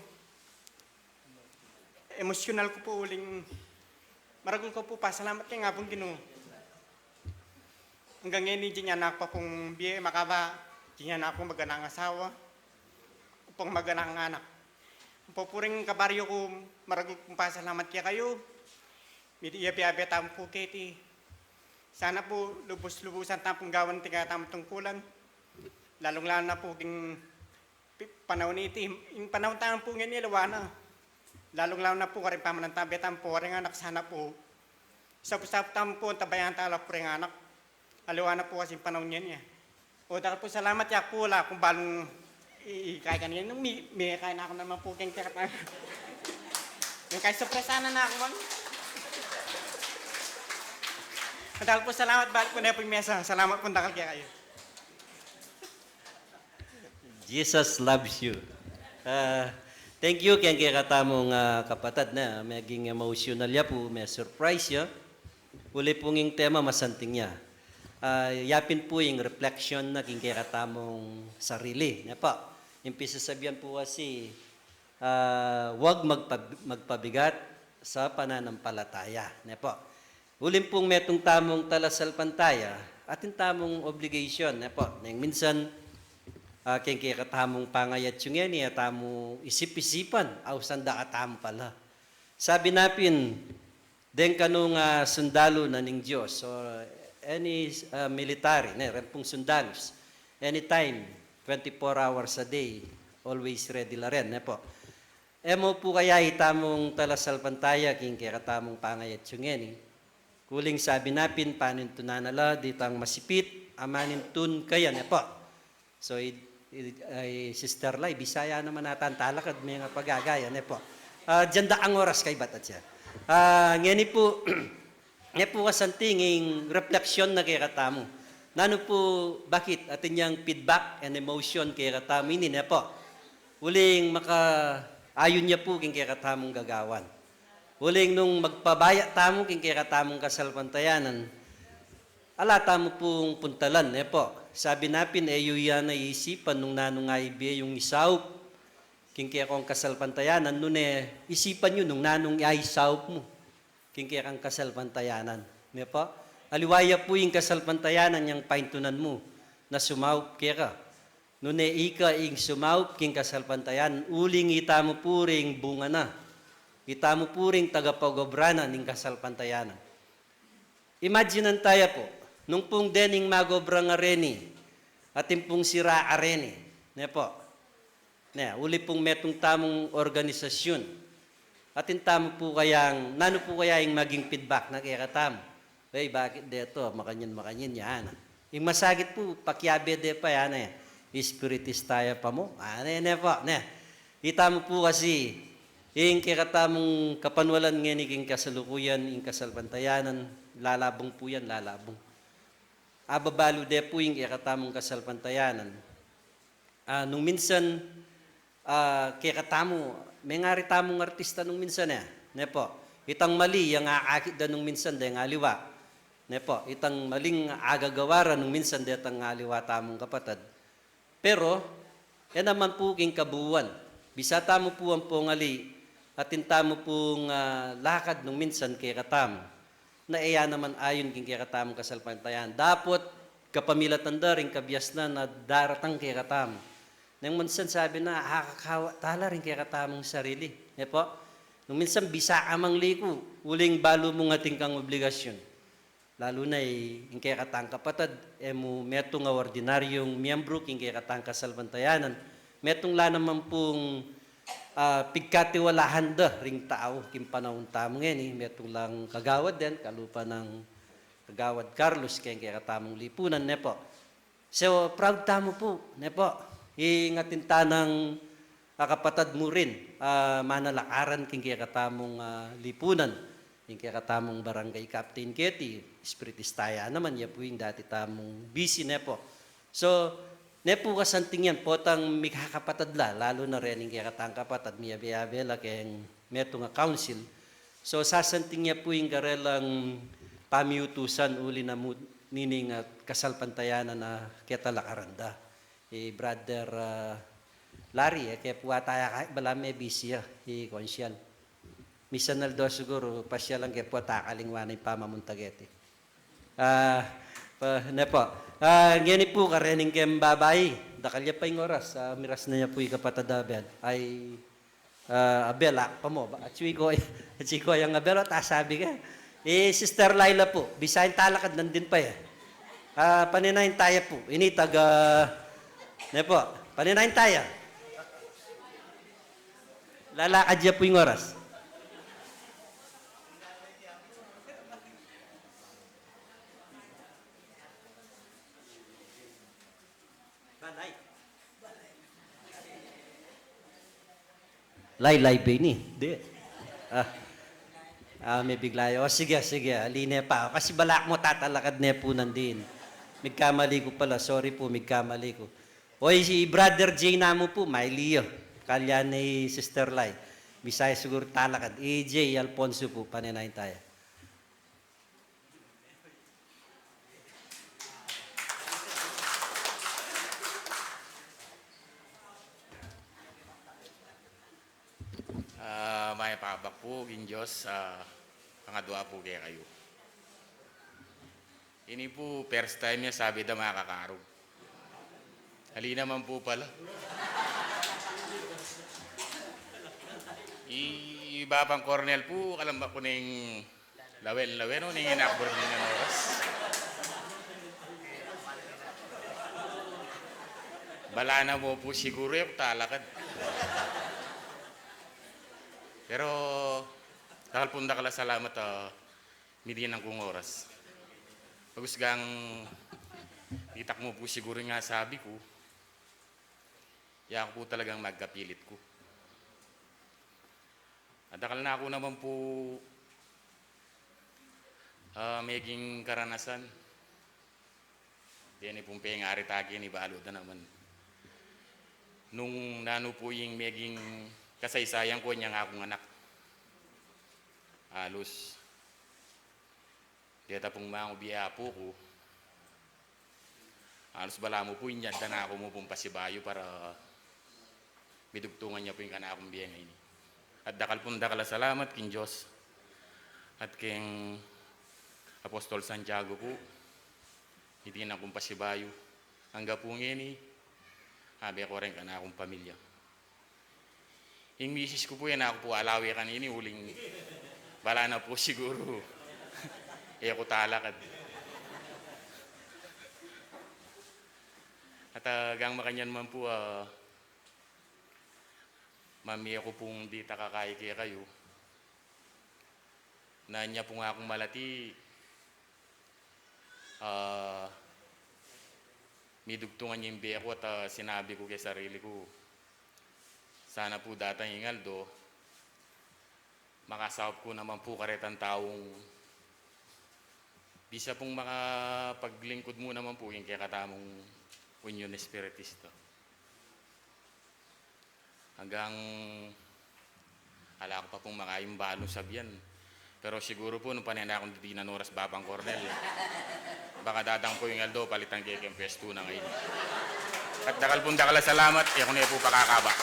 emosyonal ku pu, uling maragul ku pu pasalamat king Apung Ginu. Anggang ngeni, dinan na ku pa pung bie makaba, dinan na ku maganang asawa, pung maganang anak. Ampo pu ring kabaryu ku, maragul kung pasalamat kekayu. Miti, iya, biabe tamu pu keti. Sana pu lubus-lubusan tamu pung gawan iti kekatamung tungkulan. Lalung-lalu na pu king pi-, panaun iti, ing panaun tamu pu ngeni, aliwa na. Lalung-lalu na pu karing pamanantabe tamu pu, karing anak, sana pu sapu-sapu tamu pu antabayanan tala pu ring anak. Aliwa na pu kasing panaun ngeni, e. O, dakal pu salamat. Yaku pu, ala kung balung i-, ikaikan ngeni, mi-, mikaikan na ku naman pu keng kekatang. Ing kaya surpresahan na ku man. Dakal pu salamat, balik ku ne pu ing mesa. Salamat pu dakal kekayu. Jesus loves you. Ah, thank you keng kekatamung, ah, kapatad, ne. Meging emosyonal ya pu, me-surprise ya. Uli pung ing tema masanting ya. Ah, ya pin pu ing reflection na king kekatamung sarili, ne po? Ing pisasabian pu kasi, ah, wag magpab-, magpabigat sa pananampalataya, ne po? Uling pung metung tamung talasalpantaya, atin tamung obligation, ne po? Neng minsan, ah, keng kekatamung pangayatsu ngeni, e tamu isip-isipan, ausan da katamu pala. Sabi na pin, deng kanung, ah, sundalu na ning Dios, or any, ah, military, ne, reng pung sundalus, anytime, twenty-four hours a day, always ready la rin, ne po? E mu pu kaya itamung talasalpantaya king kekatamung pangayatsu ngeni? Uling sabi na pin, panintunan na la ditang masipit a manintun kaya, ne po? So, i, i, ay, sister la, i Bisaya naman ata ing talakad, mengapagagaya, ne po? Ah, diyan da ang oras kaybat atia. Ah, ngeni pu, ngeni pu kasanting ing reflection na kekatamu. Nanu pu, bakit atin yang feedback and emotion kekatamu ini, ne pu? Uling makaayun ya pu king kekatamung gagawan. Uling nung magpabaya tamu king kekatamung kasalpantayanan, ala tamu pung puntalan, ne pu? Sabi na pin, e yu ya na isipan nung nanu ing ibie yung isaup king kekong kasalpantayanan, nune isipan yu nung nanu ing isaup mu king kekang kasalpantayanan, ne pu? Aliwa ya pu ing kasalpantayanan yang paintunan mu na sumaup keka. Nune ika ing sumaup king kasalpantayanan, uling itamu pu ring bunga na. Itamu pu ring tagapagobra na ning kasalpantayanan. Imaginan taya pu, nung pung dening magobra ngareni, atin pung sira areni, ne pu? Ne, uli pung metung tamung organisasyun, atin tamu pu kayang, nanu pu kaya ing maging feedback na kekatamu? Ey, bakit deto? Makanyan, makanyan, yan. Ing masakit pu, pakiabe de pa, yan e. Espiritista ya pa mu. Ane, ne pu, ne. Itamu pu kasi, ing kekatamung kapanwalan ngeni king kasalukuyan, ing kasalpantayanan, lalabung pu yan, lalabung. Ababalu de pu ing kekatamung kasalpantayanan. Ah, nung minsan, ah, kekatamu, mengari tamung artista nung minsan e, ne pu? Itang mali, yang akakit da nung minsan, deng aliwa. Ne pu? Itang maling agagawa ra nung minsan, detang aliwa tamung kapatad. Pero, e naman pu king kabuuan. Bisa tamu pu ampong ali, atin tamu pung, ah, lakad nung minsan kekatamu na e ya naman ayun king kekatamung kasalpantayanan. Dapot kapamilatan da ring kabiasnan a daratang kekatamu. Neng minsan sabi na, akakawa tala ring kekatamung sarili. Ne pu? Nung minsan bisa ka mang liku, uling balu mung atin kang obligasyun. Lalu na i-, ing kekatang kapatad, e mu metung a ordinaryung miyembru king kekatang kasalpantayanan. Metung la naman pung, ah, pigkatiwalaan da ring tau king panaun tamu ngeni, metung lang kagawad den, kalupa nang Kagawad Carlos, keng kekatamung lipunan, ne pu? So, proud tamu pu, ne pu? Ing atin tanang, ah, kapatad mu rin, ah, manalakaran king kekatamung, ah, lipunan, king kekatamung barangay captain keti, espiritista ya naman, ya pu ing dati tamung bisi, ne pu? So, ne pu kasanting yan, potang mikakapatad la, lalu na rening kekatang kapatad, miyabe-yabe la keng metung a council. So, sasanting ya pu ing karelang pamiutusan uli na mu nining, ah, kasalpantayanan a ketalakaran da. I Brother, ah, Larry, e ke pu ata ya ka-, balamu mebisi ya, i Konsyal. Misan aldo siguru, pasyalan ke pu at akalingwan na ing pamamunta keti. Ah, pa, ne pu. Ah, ngeni pu, karening keng babai, dakal ya pa ing oras, ah, miras na ya pu i kapatad a Abel. Ay, ah, Abel, ah, pa mu, ba, atsu iko, atsu iko yang Abel, at asabi ke. I Sister Laila pu, bisa ing talakad, nandin pa ya. Ah, paninayan taya pu, ini taga, ne pu, paninayan taya. Lalakad ya pu ing oras. Lai, lai, bini. Di. Ah. Ah, mebigla ya. O, sige, sige. Ali ne pa. Kasi balaku mu tatalakad ne pu nandin. Migkamali ku pala. Sorry pu, migkamali ku. O, i Brother J namu pu, maili ya. Kalyan ne i Sister Lai. Bisa ya siguru talakad. I J Alfonso pu, paninayan taya. Ah, mayap a abak pu king Dios, ah, pangadwa pu kekayu. Ini pu, first time ya, sabi da makakarug. Ali naman pu pala. I, i Bapang Cornel pu, kalambat ku neng lawen-lawen, o, ning inakbur ning oras. Bala na mu pu siguru e ku talakad. Pero, dakal pung dakal a salamat, ah, midinan kung oras. Bagus gang ditak mu pu siguru ing asabi ku, ya ku pu talagang magkapilit ku. Dakal na ku naman pu, ah, meging karanasan. Deni pung pengari ta keni, balu da naman. Nung nanu pu ing meging kasaysayan ku, inyang akung anak, alus deta pung mangubi apu ku. Alus balamu pu inyaddan na ku mu pung pasibayu para midugtungan ya pu ing kanakung bie ngeni. At dakal pung dakal a salamat king Dios at king Apostol Santiago pu, iti na kung pasibayu. Angga pu ngeni, abe ku reng kanakung pamilya. Ing misis ku pu, e na ku pu alawe kanini uling bala na pu siguru e ku talakad. At, ah, gang makanyan man pu, ah, mamie ku pung ditak a kai kekayu. Na nya pu nga kung malati, ah, midugtungan ya ing bie ku at, ah, sinabi ku keng sarili ku, sana pu datang ing aldo, makasaup ku naman pu karetang taung bisa pung makapaglingkud mu naman pu king kekatamung Union Espiritista. Anggang ala ku pa pung makaimbalung sabian. Pero siguru pu, nung pane na kung didinan oras, Bapang Kornel, baka datang pu ing aldo, palitan ke keng pwestu na ngeni. At dakal pung dakal a salamat, e ku ne pu pakakaba.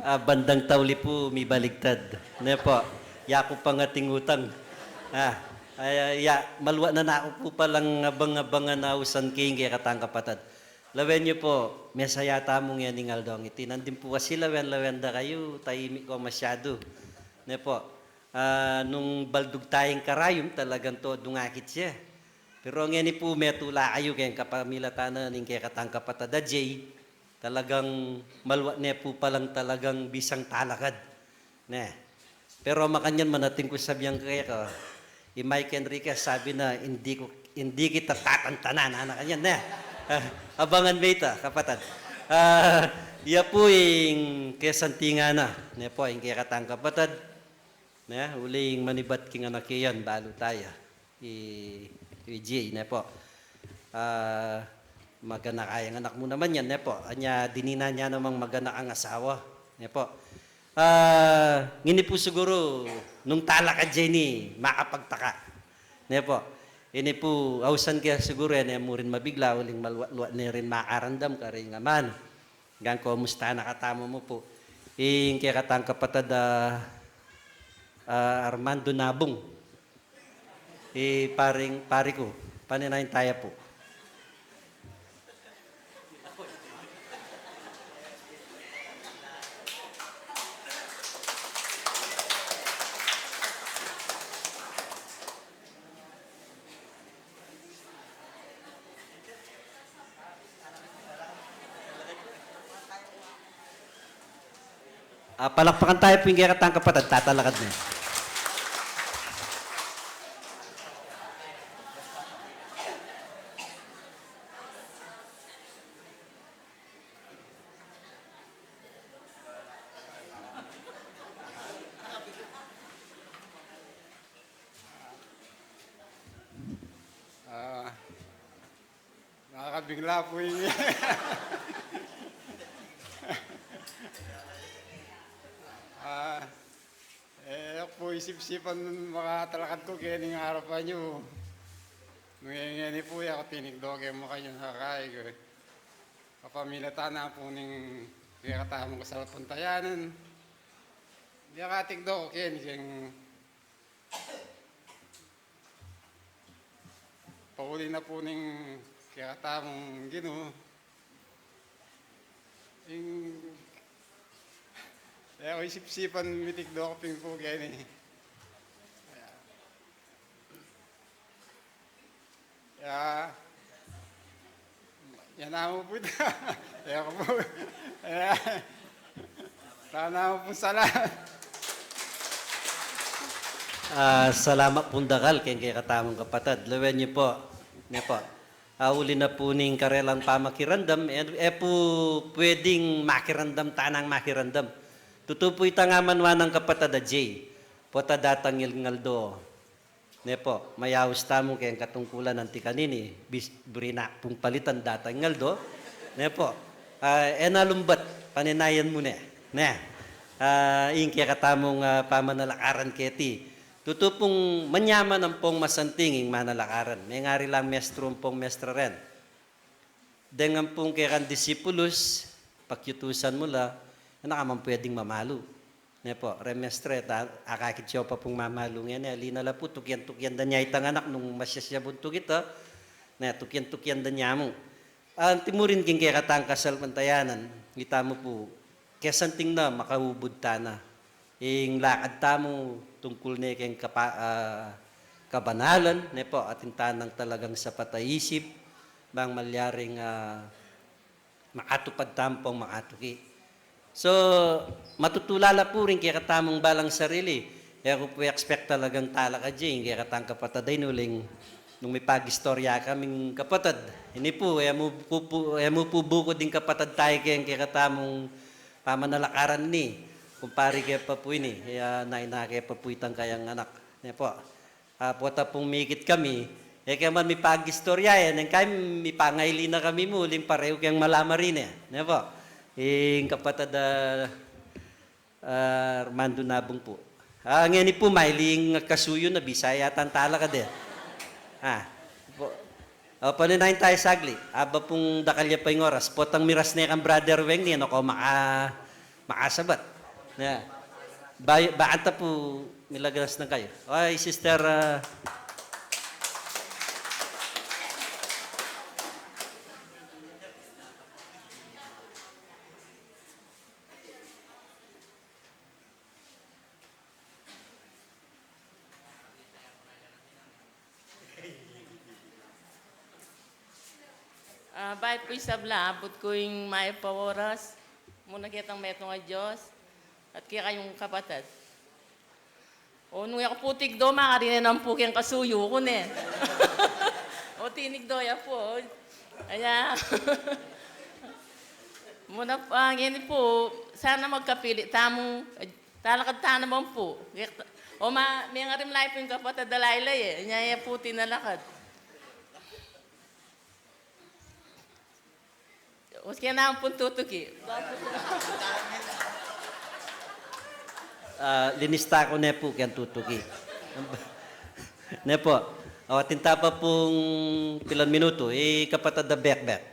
Ah, bandang tauli pu, mibaligtad. Ne po, yaku pa nga ating utang. Ah, ay, ay, ya, malwa na naku pu palang abang-abangan a ausan ke ing kekatang kapatad. Lawen yu po, mesaya tamu ngening aldong iti. Nandin pu kasi lawen-lawen da kayu, taimik ko masyadu. Ne po, ah, nung baldug tayang karayum, talagang todo ngakit ya. Pero ngeni pu, metula kayu keng kapamilatan na ning kekatang kapatad a Jay. Talagang malwa ne pu palang talagang bisang talakad. Ne. Pero makanyan, manating ku sabian keka, i Mike Enriquez sabi na, "Hindi ko, hindi kita tatantanan," ana kanyan, ne. Ah, abangan me ita, kapatad. Ah, ya pu ing kesantingan na, ne po, ing kekatang kapatad, ne, uling manibat king anak yan, balu taya. I, i Jay, ne po. Ah, maganaka yang anak mu naman yan, ne po. Anya, dininan ya namang maganakang asawa, ne po. Ah, ngeni pu siguru, nung talakad ya ini, makapagtaka. Ne po. Ini pu, ausan ke siguru, e ne mu rin mabigla, uling malwa-lwa ne rin makarandam karing aman. Gang kumusta na katamu mu pu. Ing kekatang kapatad a, ah, Armando Nabung. I paring, pari ku, paninayin taya pu. Ah, palakpakan taya pu ing kekatang kapatad, tatalakad ne. Ah, nakakabigla pu ini. Ah, e ku pu isip-isipan makatalakad ku keni king arapan yu. Nung ngeni pu, e ku tinikdo keng makanyan a kai ku. Kapamilatan na pu ning kekatamung kasalpantayanan, e ku katikdo keni keng pauli na pu ning kekatamung Ginu. Ing, e ku isip-isipan mitikdo ku pin pu keni. Ya. Yan namu pu ita. Ya ku pu. Ya. Sana mu pu salamat. Ah, salamat pung dakal keng kekatamung kapatad. Lawen yu po. Ne po. A, uli na pu ning karelang pamakiramdam, e, e pu pwedeng makiramdam tanang makiramdam. Tutu pu, itang amanwa nang kapatad a Jay, pota datang ing aldo. Ne po, mayaus tamu keng katungkulan anti kanini, bis-, buri na pung palitan datang ing aldo. Ne po, a, e na lumbat, paninayan mu ne. Ne, a, ing kekatamung, a, pamanalakaran keti. Tutu pung manyaman ampong masanting ing manalakaran. Mengari lang mestro ampong mestra ren. Deng ampong kekang disipulus, pakiutusan mu la, e na ka man pwedeng mamalu. Ne po, re mestre, ta-, akakit yu pa pung mamalu ngeni, ali na la pu, tukian-tukian da ne itang anak nung masyasya buntug ita, ne, tukian-tukian da ne mu. Anti murin king kekatang kasalpantayanan, itamu pu, kesanting na makaubud tana. Ing lakad tamu tungkul ne keng kapa-, a, kabanalan, ne po, atin tanang talagang sapat a isip, bang malyaring, a, makatupad tamu pung makatuki. So, matutulala pu rin kekatamung balang sarili. E ku pu expect talagang talakad ye ing kekatang kapatad a ini uling nung mipagistorya kaming kapatad. Ini pu, e mu pu, pu, e mu pu bukud ing kapatad tamu keng kekatamung pamanalakaran ini. Kumpari ke pa pu ini, e, a, naina ke pa pu itang kayang anak. Ne po. A, pota pung mikit kami, e ke man mipagistorya, e, neng kami mipangaili na kami mu, uling parehu keng malamari ne, ne po. Ing kapatad a, a, Armando Nabung pu. A, ngeni pu, maili ing kasuyu na, Bisaya yata ing talakad e. A, po. O, paninayan tayu saglit. Aba pung dakal ya pa ing oras. Potang miras ne kang Brother Weng, ninu ko maka-, makasabat. Ne. Ba-, bakanta pu, milagras na kayu. Oy, Sister, a, A, bayu pu ing sabla, abut ku ing mayap a oras. Muna ketang metung a Dios, at kekayung kapatad. O, nung e ku pu tikdo, makarinan pu keng kasuyu ku ne. O, tinikdo ya pu, o. Aya. Muna, a, ngeni pu, sana magkapili tamu, talakad tana man pu. O, ma-, mengarimlay pu ing kapatad a laylay e. Nya ya pu tinalakad. Maski na ampun tutuki. A, linista ku ne pu keng tutuki. Ne po. O, atin ta pa pung pilan minutu. I kapatad a Bekbek.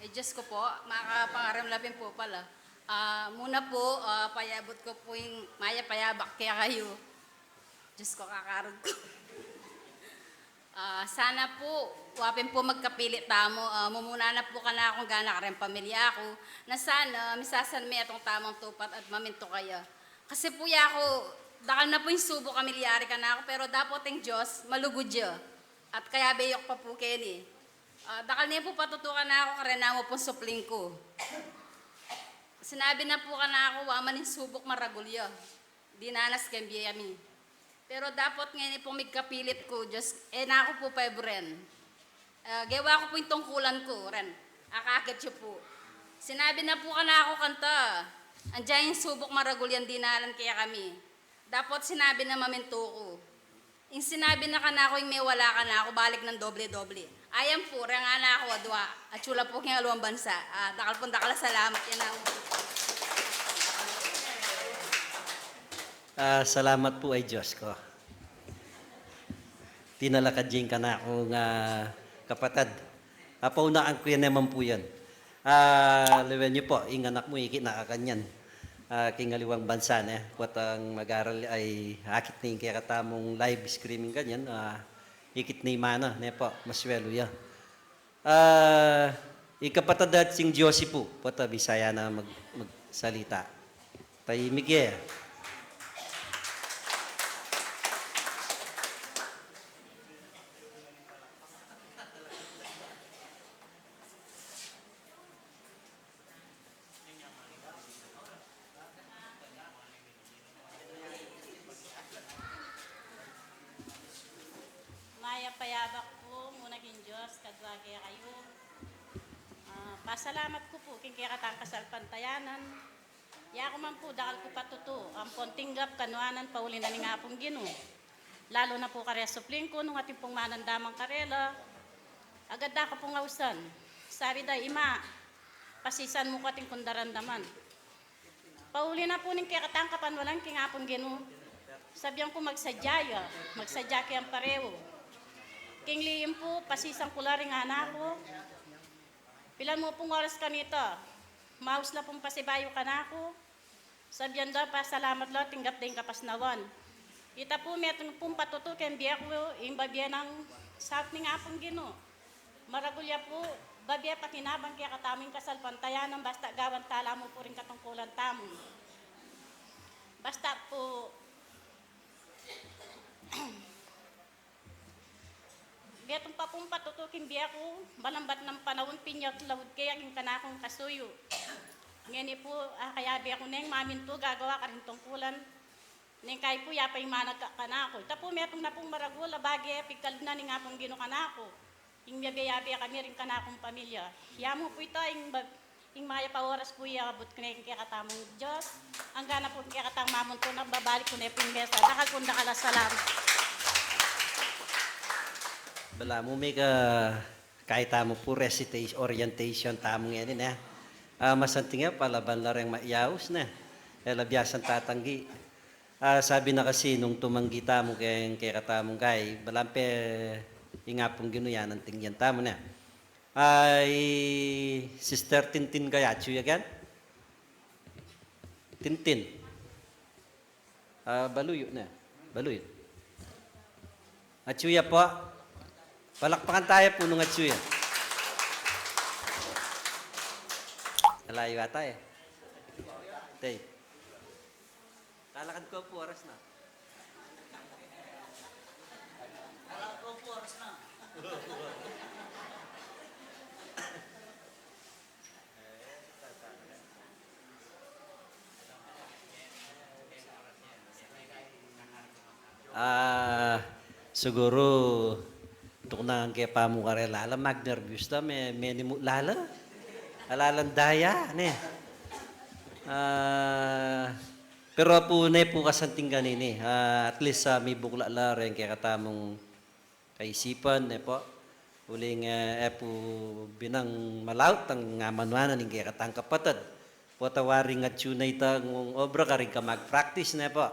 E, Diyos ko po, makapangaram la pin po pala. A, muna po, a, payabut ku pu ing mayap a yabak kekayu. Diyos ko, kakarud ku. A, sana pu, wa pin pu magkapili tamu, a, mumuna na pu kanaku, ngana kareng pamilya ku, na sana misasanmetung tamung tupat at mamintu kaya. Kasi pu yaku, dakal na pu ing subuk a milyari kanaku, pero dapot ing Diyos, malugud ya. At kayabe ku pa pu keni. A, dakal ne pu patutu kanaku, kareng namu pung supling ku. Sinabi na pu kanaku, wa man ing subuk maragul ya. Dinanas keng bie mi. Pero dapot ngeni pung migkapilit ku, Diyos, e na ku pu peburen. A, gewa ku pu ing tungkulan ku, ren. Akakit yu pu. Sinabi na pu kanaku kanta, andiyan ing subuk maragul yang dinalan kekami. Dapot sinabi na mamintu ku. Ing sinabi na kanaku, ing mewala kanaku, balik nang doble-doble. Ayan pu, reng ngana ku, adua, atsu la pu king aluang bansa. A, dakal pung dakal a salamat, yan na. A, salamat pu, ay Diyos ko. Tinalakad ya ing kanakung kapatad. A, paunaan ku ya naman pu yan. A, lawen yu pu, ing anak mu, ikit na kakanyan. A, king aliwang bansa ne, potang mag-aral ay akit ne ing kekatamung live streaming kanyan, a, ikit ne ing mana, ne pu, maswelu ya. A, Ikapatad at sing Josie pu, pota Bisaya na mag-, magsalita. Tahimik e. Mayap a yabak pu muna king Dios, kadua kekayu. Ah, pasalamat ku pu king kekatang kasalpantayanan. Yaku man pu, dakal ku patutu ampon tinggap kanuanan pauli na ning Apung Ginu. Lalu na pu kareng supling ku, nung atin pung manandaman karela, agad da ku pung ausan. Sabi da, "Ima, pasisan mu ku atin kung daramdaman." Pauli na pu ning kekatang kapanwalan king Apung Ginu, sabian ku magsadya ya, magsadya kayang parehu. King lihim pu, pasisan ku la ring anak ku. Pilan mu pung oras kanita, maus la pung pasibayu kanaku. Sabian da, pasalamat la, tinggap da ing kapasnawan. Ita pu, metung pung patutu keng bie ku, ing babie nang saup ning Apung Ginu. Maragul ya pu, babie pakinabang kekatamu ing kasalpantayanan, basta gawan tala mu pu ring katungkulan tamu. Basta pu, metung pa pung patutu king bie ku, malambat nang panaun pinyat laud ke ing kanakung kasuyu. Ngeni pu, akayabe ku neng mamintu gagawa karing tungkulan. Neng kayi pu, ya pa ing managka kanaku. Ita pu, metung na pung maragul a bage pigkalub na ning Apung Ginu kanaku. Ing miyabe-yabe kami ring kanakung pamilya. Ya mu pu ita, ing ba-, ing mayap a oras pu ya abut ku ne king kekatamung Dios. Angga na pu king kekatang mamuntuk na, babalik ku ne pu ing mesa. Dakal pung dakal a salamat. Balamu mika, kayi tamu pu recitation, orientation tamu ngeni, ne? Ah, masanting ya, palaban la reng mayaus, ne? E la biasang tatanggi. Ah, sabi na kasi nung tumanggi tamu keng kekatamung kayi, balang pe ing Apung Ginu ya nang tingyan tamu, ne? Ah, i Sister Tintin kaya, atyu ya ken? Tintin. Ah, balu yu, ne? Balu yu. Atyu ya pu. Palakpakan taya pu nung atyu ya. Kalayu ata e. Tey. Talakad ku pu, oras na. Talakad ku pu, oras na. Ah, siguru, tuknangan ke pa mu karela la, magnerbius da, me-, menimuk la la. Ala lang daya, ne? Ah, pero pu, ne pu kasanting kanini. Ah, at least, ah, mibuklat la reng kekatamung kaisipan, ne pu. Uling, e, e pu binang malaut ang amanuanan ning kekatang kapatad. Pota waring atyu na itang obra karing kamag-practice, ne pu.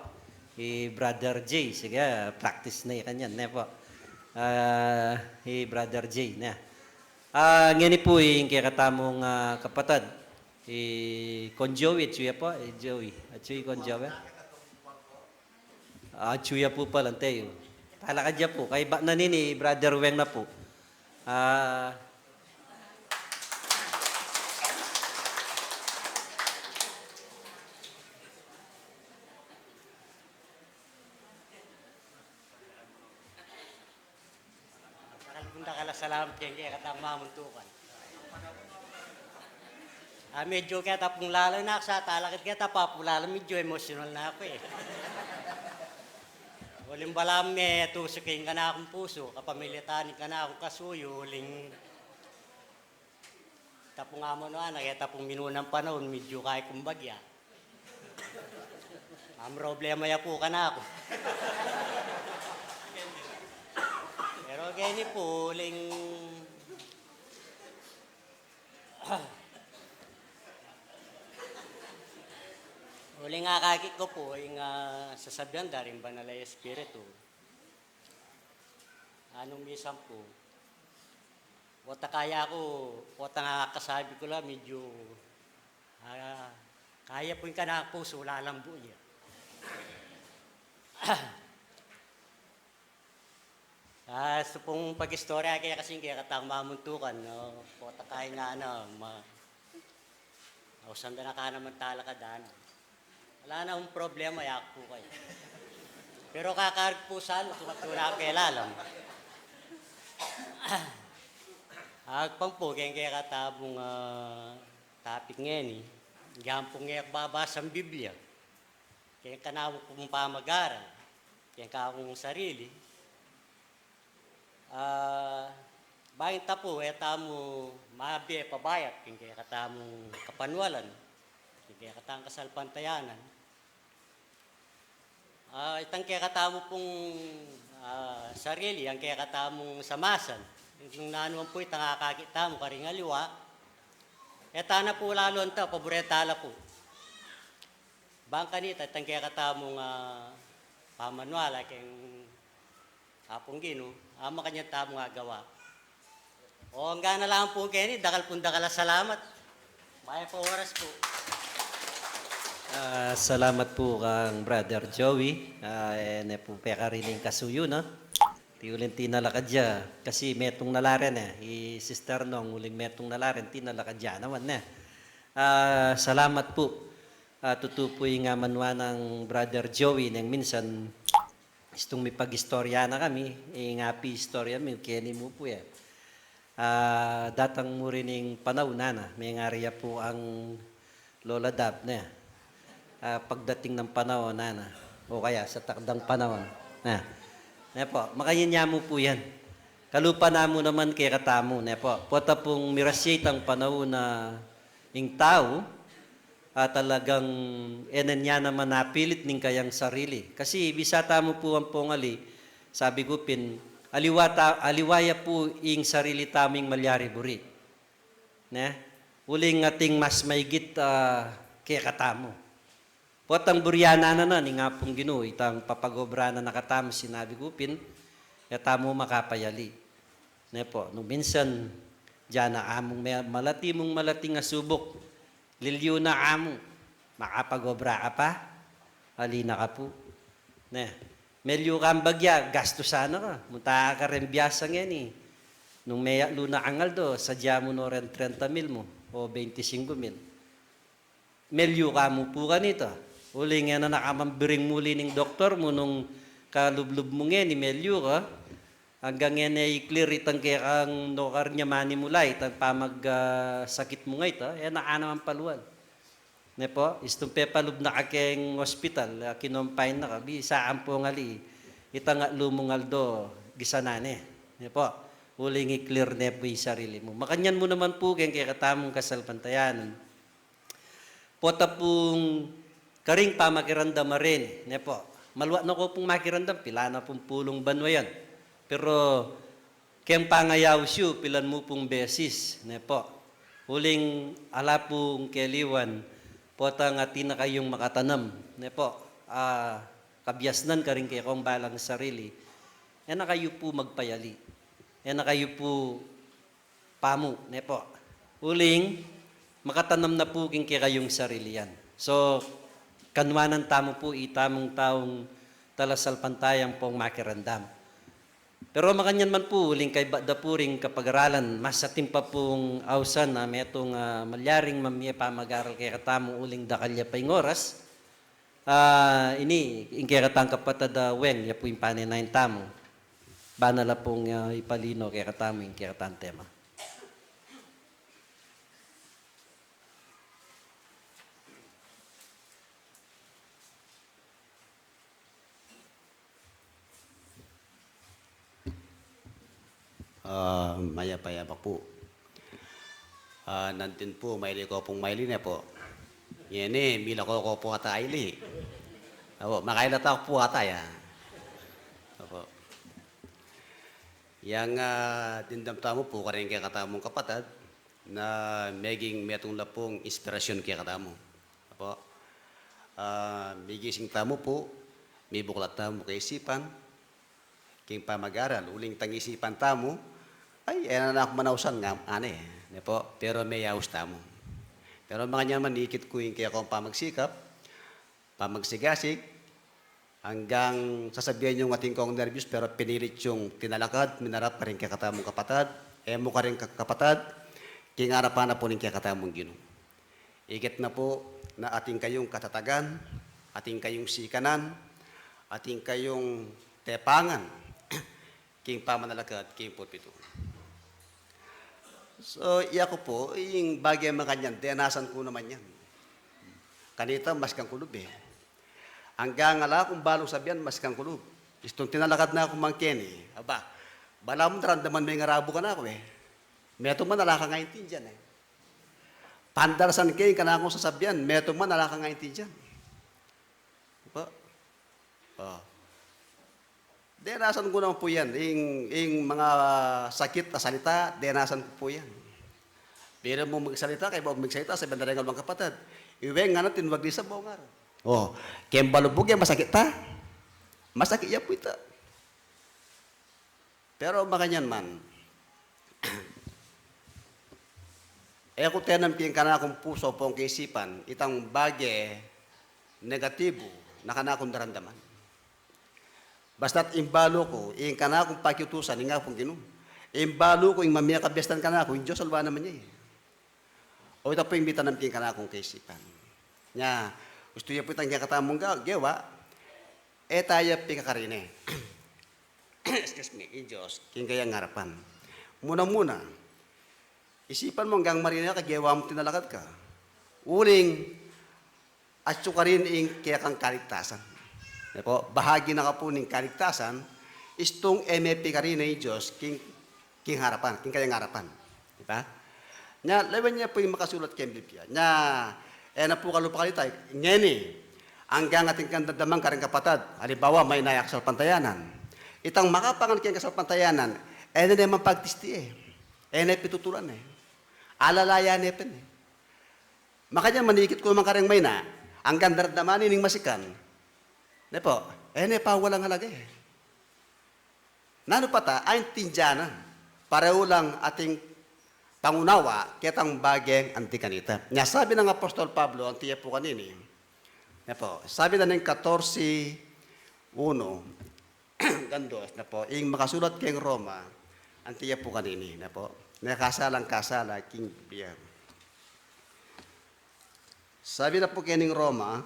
I Brother J, sige, practice na i kanyan, ne pu. Ah, i Brother J, ne. Ah, ngeni pu ing kekatamung, ah, kapatad. I Kon Joey, atyu ya pu, i Joey. Atyu i Kon Joey. Atyu ya pu pala, ante yu. Talakad ya pu. Kaibat na nini, Brother Weng na pu. Ah. Dakal pung dakal a salamat keng kekatang mamuntukan. Ah, medyo keta pung lala na ku sa talakad keta pa pu lala, medyo emosyonal na ku e. Uling balamu metusuk ing kanakung pusu, kapamilatan ning kanakung kasuyu, uling ita pung amanuan na, keta pung minunang panaun, medyo kayi kung bagya. Ang problema ya pu kanaku. Pero keni pu, uling, uling akakit ku pu, ing, ah, sasabian da ring Banal a Espiritu. Anung misan pu, pota kaya ku, pota nga kasabi ku la, medyo, ah, kaya pu ing kanakung pusu, lalambu ya. Ah, su pung pag-istorya kaya kasi kaya katang mamuntukan, no? Pota kaya nga na, ma-, ausan da na ka naman talakad, ano. Wala na akong problema, yak po kayo. Pero kakarag po sa ano, tumatuna kay lalam. Agpang po, kaya kaya katabong, ah, topic ngayon, eh. Diyan po ngayon babasa ang Biblia. Kaya kanawa pong pamag-aral. Kaya ka akong sarili. Ah, bain ta pu, e tamu mabie pabayat king kekatamung kapanwalan, king kekatamung kasalpantayanan. Ah, itang kekatamu pung, ah, sarili, ang kekatamung samasan. Nung nanu man pu itang akakit tamu karing aliwa, e ta na pu lalu anta, paburen ta la pu. Bang kanita, itang kekatamung, ah, pamanwala king Apung Ginu, a makanyan tamung agawa. O, angga na lang pu keni, dakal pung dakal a salamat. Mayap a oras pu. Ah, salamat pu kang Brother Joey. Ah, e ne pu pekarining kasuyu, no? Ti uling tinalakad ya, kasi metung na la rin e. I Sister Nong, uling metung na la rin, tinalakad ya naman ne. Ah, salamat pu. Ah, tutu pu ing amanwa nang Brother Joey neng minsan istung mipag-istorya na kami, ing api istorya mi, keni mu pu ya. Ah, datang mu rin ing panaun, nana, mengari ya pu ang Lola Dab, ne. Ah, pagdating ng panahon, nana. O kaya sa takdang panahon. Na. Ne po, makanyan ya mu pu yan. Kalupa na mu naman kekatamu, ne po. Pota pung mirasya itang panaun na ing tau, ah, talagang e ne niya naman napilit ning kayang sarili. Kasi bisa tamu pu ampong ali, sabi ku pin, aliwa ta-, aliwa ya pu ing sarili tamu ing malyari buri. Ne? Uling ating mas maigit, ah, kekatamu. Potang burian na na ning Apung Ginu, itang papagobra na na katamu, sinabi ku pin, e tamu makapayali. Ne po, nung minsan, diyan na amung me-, malati mung malating asubuk, lilyu na amu, makapagobra ka pa, ali na ka pu. Ne, melyu kang bagya, gastusan na ka, munta ka ren biasa ngeni. Nung meyalu na kang aldo, sadya mu no ren trenta mil mu, o beinti singku mil. Melyu ka mu pu kanita. Uling e na na ka man biring muli ning doktor mu nung kalublub mu ngeni, melyu ka. Anggang e ne i-clear itang kekang no karnya manimula, itang pamag, ah, sakit mu ngeni, e na ka naman paluan. Ne po, istung pepalub na ka keng ospital, ah, kinonfine na ka, bisa ampong ali, itang atlu mung aldo, gisa na ne. Ne po, uling i-clear ne pu ing sarili mu. Makanyan mu naman pu keng kekatamung kasalpantayanan. Pota pung karing pamakiramdam a reni, ne po. Maluat na ko pung makiramdam, pilan na pung pulung banua yan. Pero keng pangayaus yu, pilan mu pung beses, ne po. Uling ala pung keliwan, potang atin na kayung makatanam, ne po. Ah, kabiasnan karing kekong balang sarili. E na kayu pu magpayali. E na kayu pu pamu, ne po. Uling, makatanam na pu king kekayung sarili yan. So, kanwanan tamu pu itamung taung talasalpantaya ampong makiramdam. Pero makanyan man pu, uling kaybat da pu ring kapagaralan, mas atin pa pung ausan na metung, ah, malyaring mamie pamagaral kekatamu uling dakal ya pa ing oras. Ah, ini, ing kekatang kapatad a Weng, ya pu ing paninayan tamu. Bana la pung, ah, ipalino kekatamu ing kekatang tema. Ah, mayap a yabak pu. Ah, nantin pu, maili ko pung maili ne po. Ngeni, milako ko pu ata aili. Apo, makaila ta pu ata ya. Apo. Yang, ah, dimdam tamu pu karing kekatamung kapatad na meging metung la pung inspirasyon kekatamu. Apo. Ah, migising tamu pu, mibuklat tamu kaisipan, king pamagaral, uling itang isipan tamu, ay, e na naku manausan nga, ane, ne po, pero meyaus tamu. Pero makanyan man ikit ku ing kekong pamagsikap, pamagsigasig, Anggang sasabian yung atin kong nervyos, pero pinilit yung tinalakad, minarap karing kekatamung kapatad, e mu karing ka-, kapatad, king arapan na pu ning kekatamung Ginu. Ikit na pu na atin kayung katatagan, atin kayung sikanan, atin kayung tepangan, king pamanalakad, king pulpitu. So, iya ku pu, ing bage makanyan, denasan ku naman yan. Kanita, masikang ku lub e. Anggang ala kung balung sabian, masikang ku lub. Istung tinalakad na ku man keni. Aba, balamu daramdaman me ing arabu kanaku e. Metung man ala kang aintindian e. Pandarasan ke ing kanakung sasabian, metung man ala kang aintindian. Aba. O. Denasan ku naman pu yan. Ing, ing mga sakit a salita, denasan ku pu yan. Bira mu magsalita, kaybat magsalita, sabian da ring alwang kapatad, "Iwe ngana, tinwag di sa bongar." O, keng balubug e, masakit ta. Masakit ya pu ita. Pero makanyan man, e ku tenam king kanakung pusu ampong king isipan itang bage negatibu na kanakung daramdaman. Basta't imbalu ku, ing kanakung pakiutusan, ing Apung Ginu. Imbalu ku, ing mamie kabiastan kanaku, ing Dios alwa naman ya e. O ita pu ing mitanam king kanakung kaisipan. Nya, ustu ya pu itang kekatamung ga-, gewa, e taya pikakarine. Excuse me, ing Dios, king kayang arapan. Muna-muna, isipan mu anggang marine ka, gewa mu tinalakad ka. Uling, atyu karin ing kekang kaligtasan. Ne pu, bahagi na ka pu ning kaligtasan, istung e me pikarine ing Dios king, king harapan, king kayang harapan. Di ba? Nya, lawen ya pu ing makasulat keng Biblia. Nya, e na pu kalupa kanita, ngeni, anggang atin kang daramdaman karing kapatad, alimbawa, maina ya kasalpantayanan. Itang makapangan keng kasalpantayanan, e ne ne mapagtisti e. E ne pitutulan e. Alalayan ne pin e. Makanyan manikit ku naman karing maina, anggang daramdaman ne ning masikan. Ne pu, e ne pawalang halaga e. Nanu pa ta, aintindian na. Pareho lang ating pangunawa, ketang bageng anti kanita. Nya sabi nang Apostol Pablo, anti ya pu kanini. Ne pu, sabi na ning katorse uno, hanggang dos, ne pu, ing makasulat keng Roma, anti ya pu kanini, ne pu. Ne kasalang kasala, king Biblia. Sabi na pu kening Roma,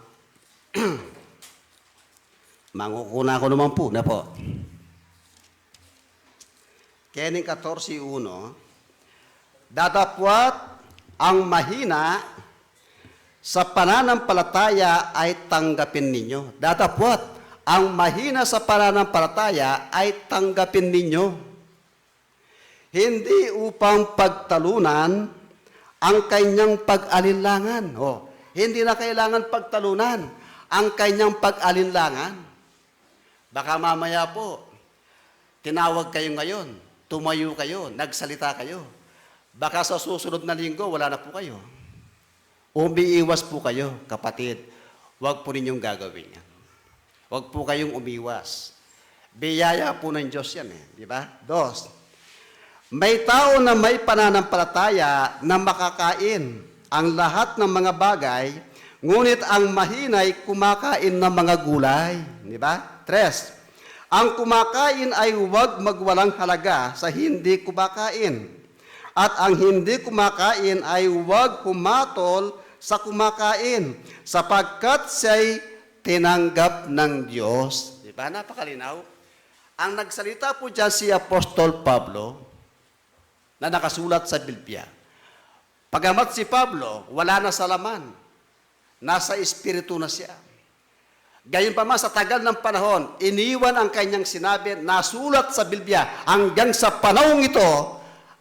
mangukuna ku naman pu, ne pu. Kening katorse uno, datapwat ang mahina sa pananampalataya ay tanggapin ninyo. Datapwat ang mahina sa pananampalataya ay tanggapin ninyo. Hindi upang pagtalunan ang kanyang pag-alinlangan. O, hindi na kailangan pagtalunan ang kanyang pag-alinlangan. Baka mamaya pu, tinawag kayo ngayon, tumayo kayo, nagsalita kayo. Baka sa susunod na linggo, wala na pu kayo. Umiiwas pu kayo, kapatid. Huwag pu ninyong gagawin yan. Huwag pu kayong umiwas. Biyaya pu ng Diyos yan e, di ba? Dos, may tao na may pananampalataya na makakain ang lahat ng mga bagay, ngunit ang mahina'y kumakain ng mga gulay, di ba? Tres, ang kumakain ay huwag magwalang halaga sa hindi kumakain. At ang hindi kumakain ay huwag humatol sa kumakain, sapagkat siya'y tinanggap ng Diyos. Di ba? Napakalinaw. Ang nagsalita po dyan si Apostol Pablo na nakasulat sa Biblia. Pagamat si Pablo, wala na sa laman. Nasa espiritu na siya. Gayunpaman, sa tagal ng panahon, iniwan ang kanyang sinabi, nasulat sa Biblia, hanggang sa panahong ito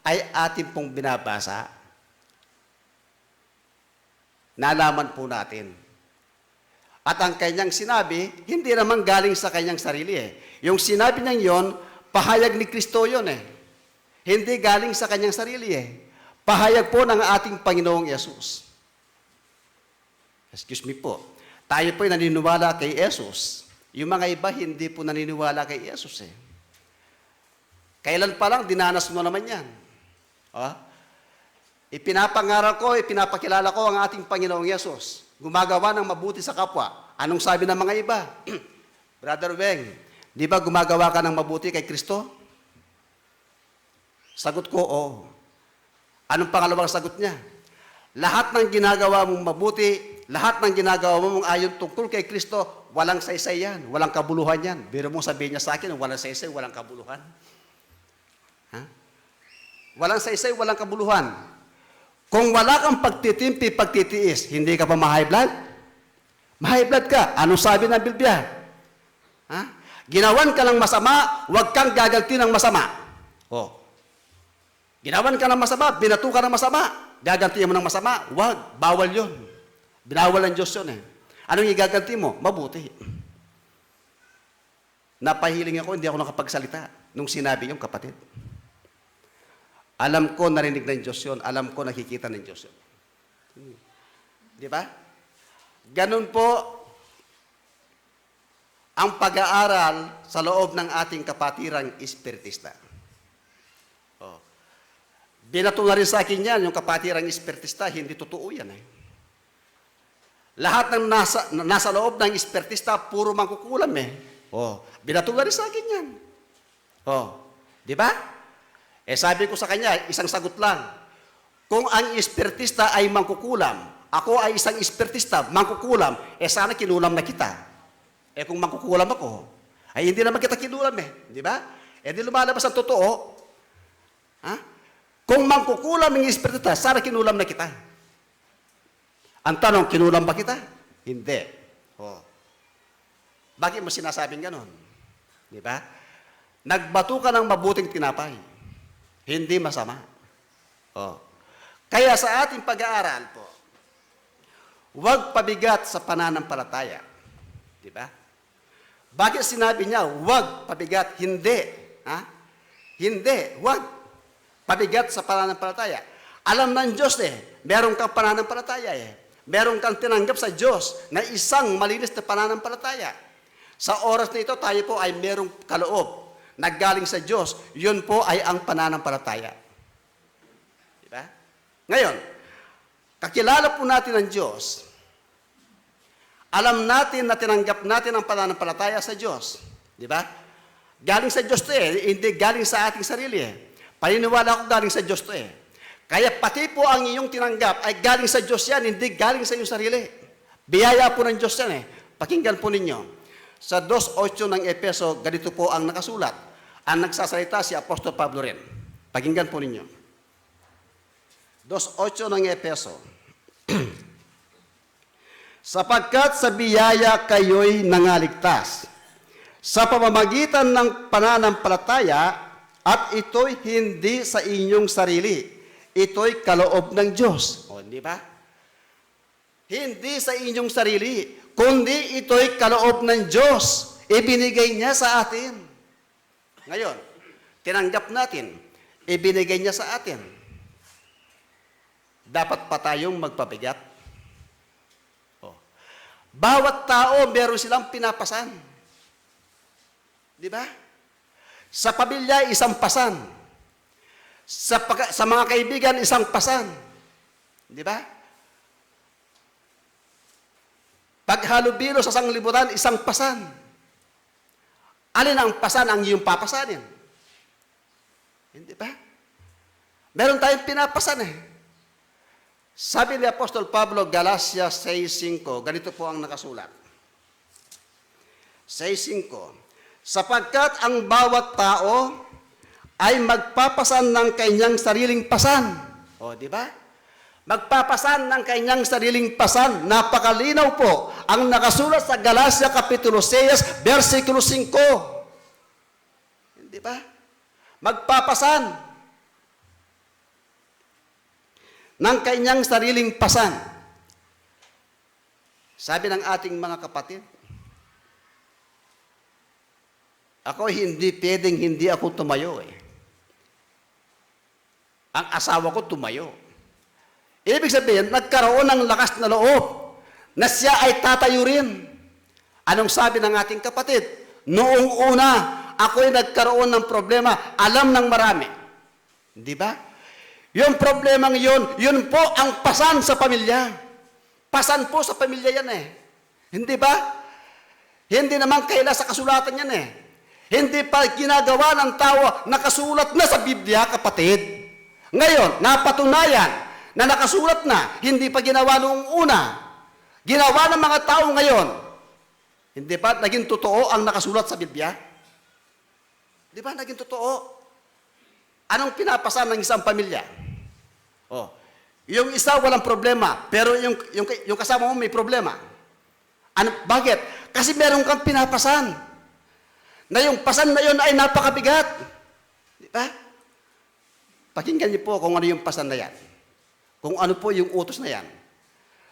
ay atin pong binabasa. Nalaman po natin. At ang kanyang sinabi, hindi naman galing sa kanyang sarili e. Yung sinabi niyang yon, pahayag ni Kristo yon e. Hindi galing sa kanyang sarili e. Pahayag po ng ating Panginoong Yesus. Excuse me po. Tayo po'y naniniwala kay Jesus. Yung mga iba, hindi po naniniwala kay Jesus e. Kailan pa lang, dinanas mo naman yan. O? Ipinapangaral ko, ipinapakilala ko ang ating Panginoong Yesus. Gumagawa ng mabuti sa kapwa. Anong sabi ng mga iba? Brother Weng, di ba gumagawa ka ng mabuti kay Kristo? Sagot ko, oo. Anong pangalawang sagot niya? Lahat ng ginagawa mong mabuti, lahat ng ginagawa mong ayon tungkol kay Kristo, walang saysay yan, walang kabuluhan yan. Biro mo sabihin niya sa akin, walang saysay, walang kabuluhan. Ha? Walang saysay, walang kabuluhan. Kung wala kang pagtitimpi, pagtitiis, hindi ka pa ma-high blood? Ma-high blood ka. Anong sabi ng Biblia? Ha? Ginawan ka ng masama, huwag kang gaganti ng masama. Oh. Ginawan ka ng masama, binato ka ng masama, gaganti mo ng masama. Huwag, bawal yon. Binawal ng Diyos yon eh. Anong igaganti mo? Mabuti. Napahiling ako, hindi ako nakapagsalita nung sinabi yung kapatid. Alam ko, narinig ng Diyos yun. Alam ko, nakikita ng Diyos yun. Di ba? Ganun po ang pag-aaral sa loob ng ating kapatirang espiritista. Oh. Binato na rin sa akin yan, yung kapatirang espiritista, hindi totoo yan eh. Lahat ng nasa, nasa loob ng espiritista, puro mangkukulam eh. Oh, binato na rin sa akin yan. Oh, di ba? Eh sabi ko sa kanya, isang sagot lang. Kung ang espiritista ay mangkukulam, ako ay isang espiritista, mangkukulam, eh sana kinulam na kita. Eh kung mangkukulam ako, ay hindi naman kita kinulam eh, di ba? Eh di lumalabas ang totoo. Ha? Kung mangkukulam ang espiritista, sana kinulam na kita. Ang tanong, kinulam ba kita? Hindi. Oh. Bakit mo sinasabing ganon? Di ba? Nagbato ka ng mabuting tinapay. Hindi masama. Oh. Kaya sa ating pag-aaral po, huwag pabigat sa pananampalataya. Di ba? Bakit sinabi niya, "Huwag pabigat"? Hindi. Ha? Hindi. Huwag pabigat sa pananampalataya. Alam ng Diyos eh, meron kang pananampalataya eh. Meron kang tinanggap sa Diyos na isang malinis na pananampalataya. Sa oras na ito, tayo po ay merong kaloob na galing sa Diyos. Yun po ay ang pananampalataya. Di ba? Ngayon, kakilala po natin ang Diyos. Alam natin na tinanggap natin ang pananampalataya sa Diyos. Di ba? Galing sa Diyos to eh, hindi galing sa ating sarili eh. Paniniwala ko galing sa Diyos to eh. Kaya pati po ang iyong tinanggap ay galing sa Diyos yan, hindi galing sa iyong sarili. Biyaya po ng Diyos yan eh. Pakinggan po ninyo. Sa dos otso ng Efeso, ganito po ang nakasulat. Ang nagsasalita si Apostol Pablo rin. Pakinggan po ninyo. Dos otso ng Efeso. Sapagkat sa biyaya kayo'y nangaligtas, sa pamamagitan ng pananampalataya, at ito'y hindi sa inyong sarili, ito'y kaloob ng Diyos. O, di ba? Hindi sa inyong sarili, kundi ito'y kaloob ng Diyos. Ibinigay niya sa atin. Ngayon, tinanggap natin, ibinigay niya sa atin. Dapat pa tayong magpabigat. Oh. Bawat tao, meron silang pinapasan. Di ba? Sa pamilya, isang pasan. Sa, pagka- sa mga kaibigan, isang pasan. Di ba? Paghalubilo sa sanglibutan, isang pasan. Alin ang pasan ang iyong papasanin? Hindi ba? Meron tayong pinapasan eh. Sabi ni Apostol Pablo, Galacia sais singko, ganito po ang nakasulat. Sais singko, sapagkat ang bawat tao ay magpapasan ng kanyang sariling pasan. O, di ba? Magpapasan ng kanyang sariling pasan. Napakalinaw po ang nakasulat sa Galacia Kapitulo sais, bersikulo singko. Di ba? Magpapasan ng kanyang sariling pasan. Sabi ng ating mga kapatid, "Ako, hindi pwedeng hindi ako tumayo eh. Ang asawa ko tumayo." Ibig sabihin, nagkaroon ng lakas na loob na siya ay tatayo rin. Anong sabi ng ating kapatid? "Noong una, ako'y nagkaroon ng problema, alam ng marami." Di ba? Yung problemang yun, yun po ang pasan sa pamilya. Pasan po sa pamilya yan eh. Hindi ba? Hindi naman kaila sa kasulatan yan eh. Hindi pa ginagawa ng tao, nakasulat na sa Biblia, kapatid. Ngayon, napatunayan na nakasulat na, hindi pa ginawa noong una. Ginawa ng mga tao ngayon. Hindi pa naging totoo ang nakasulat sa Biblia? Di ba naging totoo? Anong pinapasan ng isang pamilya? Oh, yung isa walang problema, pero yung, yung, yung kasama mo may problema. Ano, bakit? Kasi meron kang pinapasan. Na yung pasan na yun ay napakabigat. Di ba? Pakinggan niyo po kung ano yung pasan na yan. Kung ano po yung utos na yan.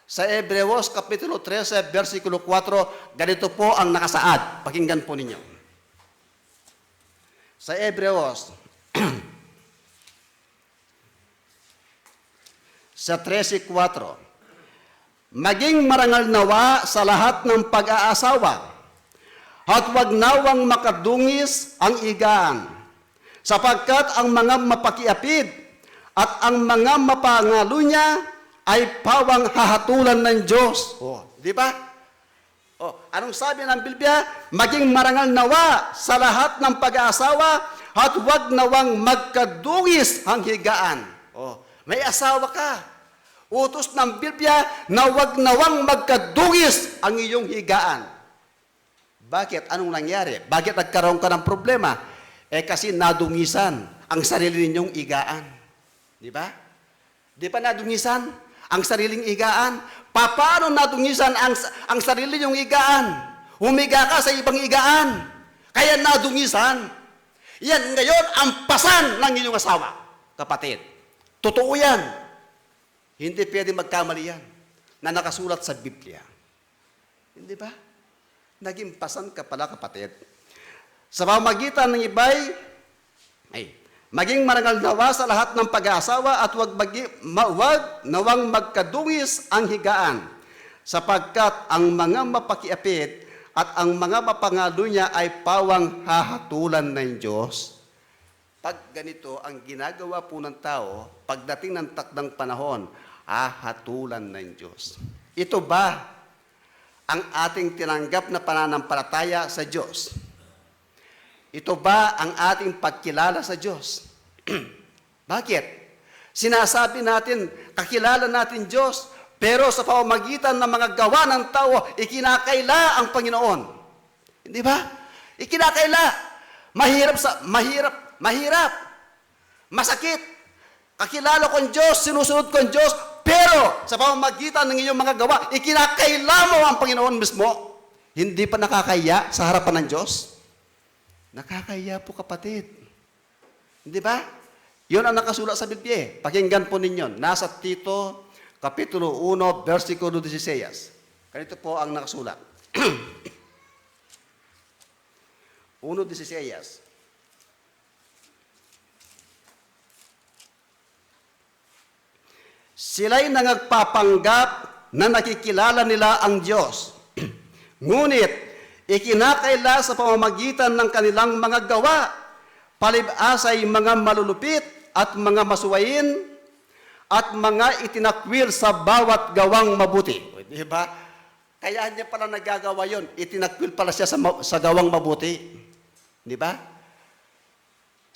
Sa Hebreos Kapitulo trese, bersikulo kuwatro, ganito po ang nakasaad. Pakinggan po ninyo. Sa Hebreos, sa trese kuwatro, "Maging marangal nawa sa lahat ng pag-aasawa, at wag nawang makadungis ang igaan, sapagkat ang mga mapakiapid at ang mga mapangalunya ay pawang hahatulan ng Diyos." Oh, di ba? Oh, anong sabi ng Biblia? "Maging marangal nawa sa lahat ng pag-aasawa at wag nawang magkadungis ang higaan." Oh, may asawa ka. Utos ng Biblia na wag nawang magkadungis ang iyong higaan. Bakit? Anong nangyari? Bakit nagkaroon ka ng problema? Eh, kasi nadungisan ang sarili ninyong higaan. Di ba? Di ba nadungisan ang sariling higaan? Papaano nadungisan ang, ang sarili niyong higaan? Humiga ka sa ibang higaan. Kaya nadungisan. Yan ngayon ang pasan ng inyong asawa, kapatid. Totoo yan. Hindi pwede magkamali yan na nakasulat sa Biblia. Hindi ba? Naging pasan ka pala, kapatid. Sa pamamagitan ng iba'y, ay, "Maging marangal nawa sa lahat ng pag-aasawa at wag, magi, ma, wag nawang magkadungis ang higaan, sapagkat ang mga mapakiapid at ang mga mapangalu niya ay pawang hahatulan ng Diyos." Pag ganito ang ginagawa po ng tao, pagdating ng takdang panahon, hahatulan ng Diyos. Ito ba ang ating tinanggap na pananampalataya sa Diyos? Ito ba ang ating pagkilala sa Diyos? Bakit? Sinasabi natin, kakilala natin Diyos, pero sa pamamagitan ng mga gawa ng tao, ikinakaila ang Panginoon. Hindi ba? Ikinakaila. Mahirap sa, mahirap, mahirap. Masakit. Kakilala ko ang Diyos, sinusunod ko ang Diyos, pero sa pamamagitan ng iyong mga gawa, ikinakaila mo ang Panginoon mismo. Hindi pa nakakahiya sa harapan ng Diyos? Nakakahiya po, kapatid. Hindi ba? Yun ang nakasulat sa Biblia eh. Pakinggan po ninyo. Nasa Tito, Kapitulo uno, bersikulo dieciséis. Ganito po ang nakasulat. Uno dieciséis. Sila'y nangagpapanggap na nakikilala nila ang Diyos. Ngunit, ikinakaila sa pamamagitan ng kanilang mga gawa, palibhasa'y mga malulupit at mga masuwain at mga itinakwil sa bawat gawang mabuti. O, di ba? Kaya niya pala nagagawa yon, itinakwil pala siya sa ma, sa gawang mabuti. Di ba?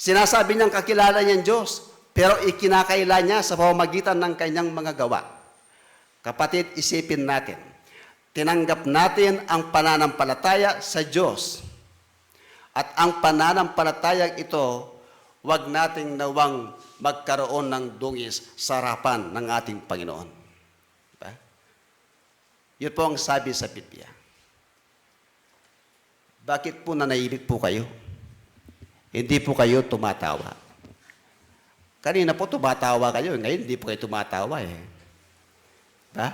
Sinasabi niyang kakilala niya ang Diyos, pero ikinakaila niya sa pamamagitan ng kanyang mga gawa. Kapatid, isipin natin, tinanggap natin ang pananampalataya sa Diyos. At ang pananampalatayang ito, wag nating nawang magkaroon ng dungis sa harapan ng ating Panginoon. Diba? Yun po ang sabi sa Biblia. Bakit po nanahimik po kayo? Hindi po kayo tumatawa. Kanina po tumatawa kayo, ngayon hindi po kayo tumatawa eh. Ha?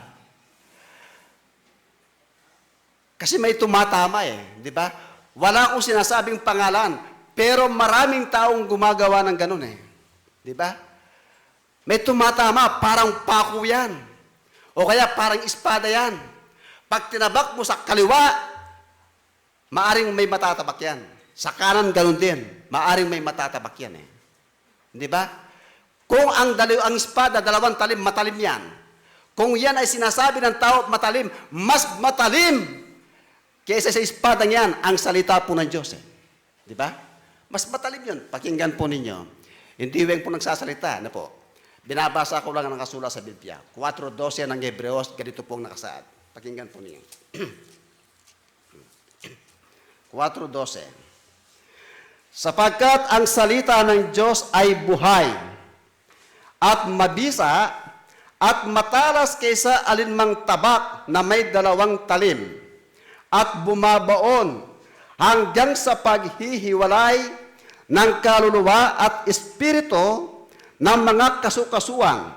Kasi may tumatama eh, di ba? Wala akong sinasabing pangalan, pero maraming taong gumagawa ng ganun eh. Di ba? May tumatama, parang paku yan. O kaya parang espada yan. Pag tinabak mo sa kaliwa, maaring may matatabak yan. Sa kanan, ganun din. Maaring may matatabak yan eh. Di ba? Kung ang, dali, ang espada, dalawang talim, matalim yan. Kung yan ay sinasabi ng tao, matalim, mas matalim Kesa sa espadang yan, ang salita po ng Diyos, eh. Di ba? Mas matalim yun. Pakinggan po ninyo. Hindi weng po nagsasalita, ano po? Binabasa ko lang ang nakasulat sa Biblia. Kuwatro dose ng Hebreos, ganito pong nakasaad. Pakinggan po ninyo. Kuwatro dose. Sapagkat ang salita ng Diyos ay buhay at mabisa at matalas kaysa alinmang tabak na may dalawang talim, at bumabaon hanggang sa paghihiwalay ng kaluluwa at espiritu, ng mga kasukasuan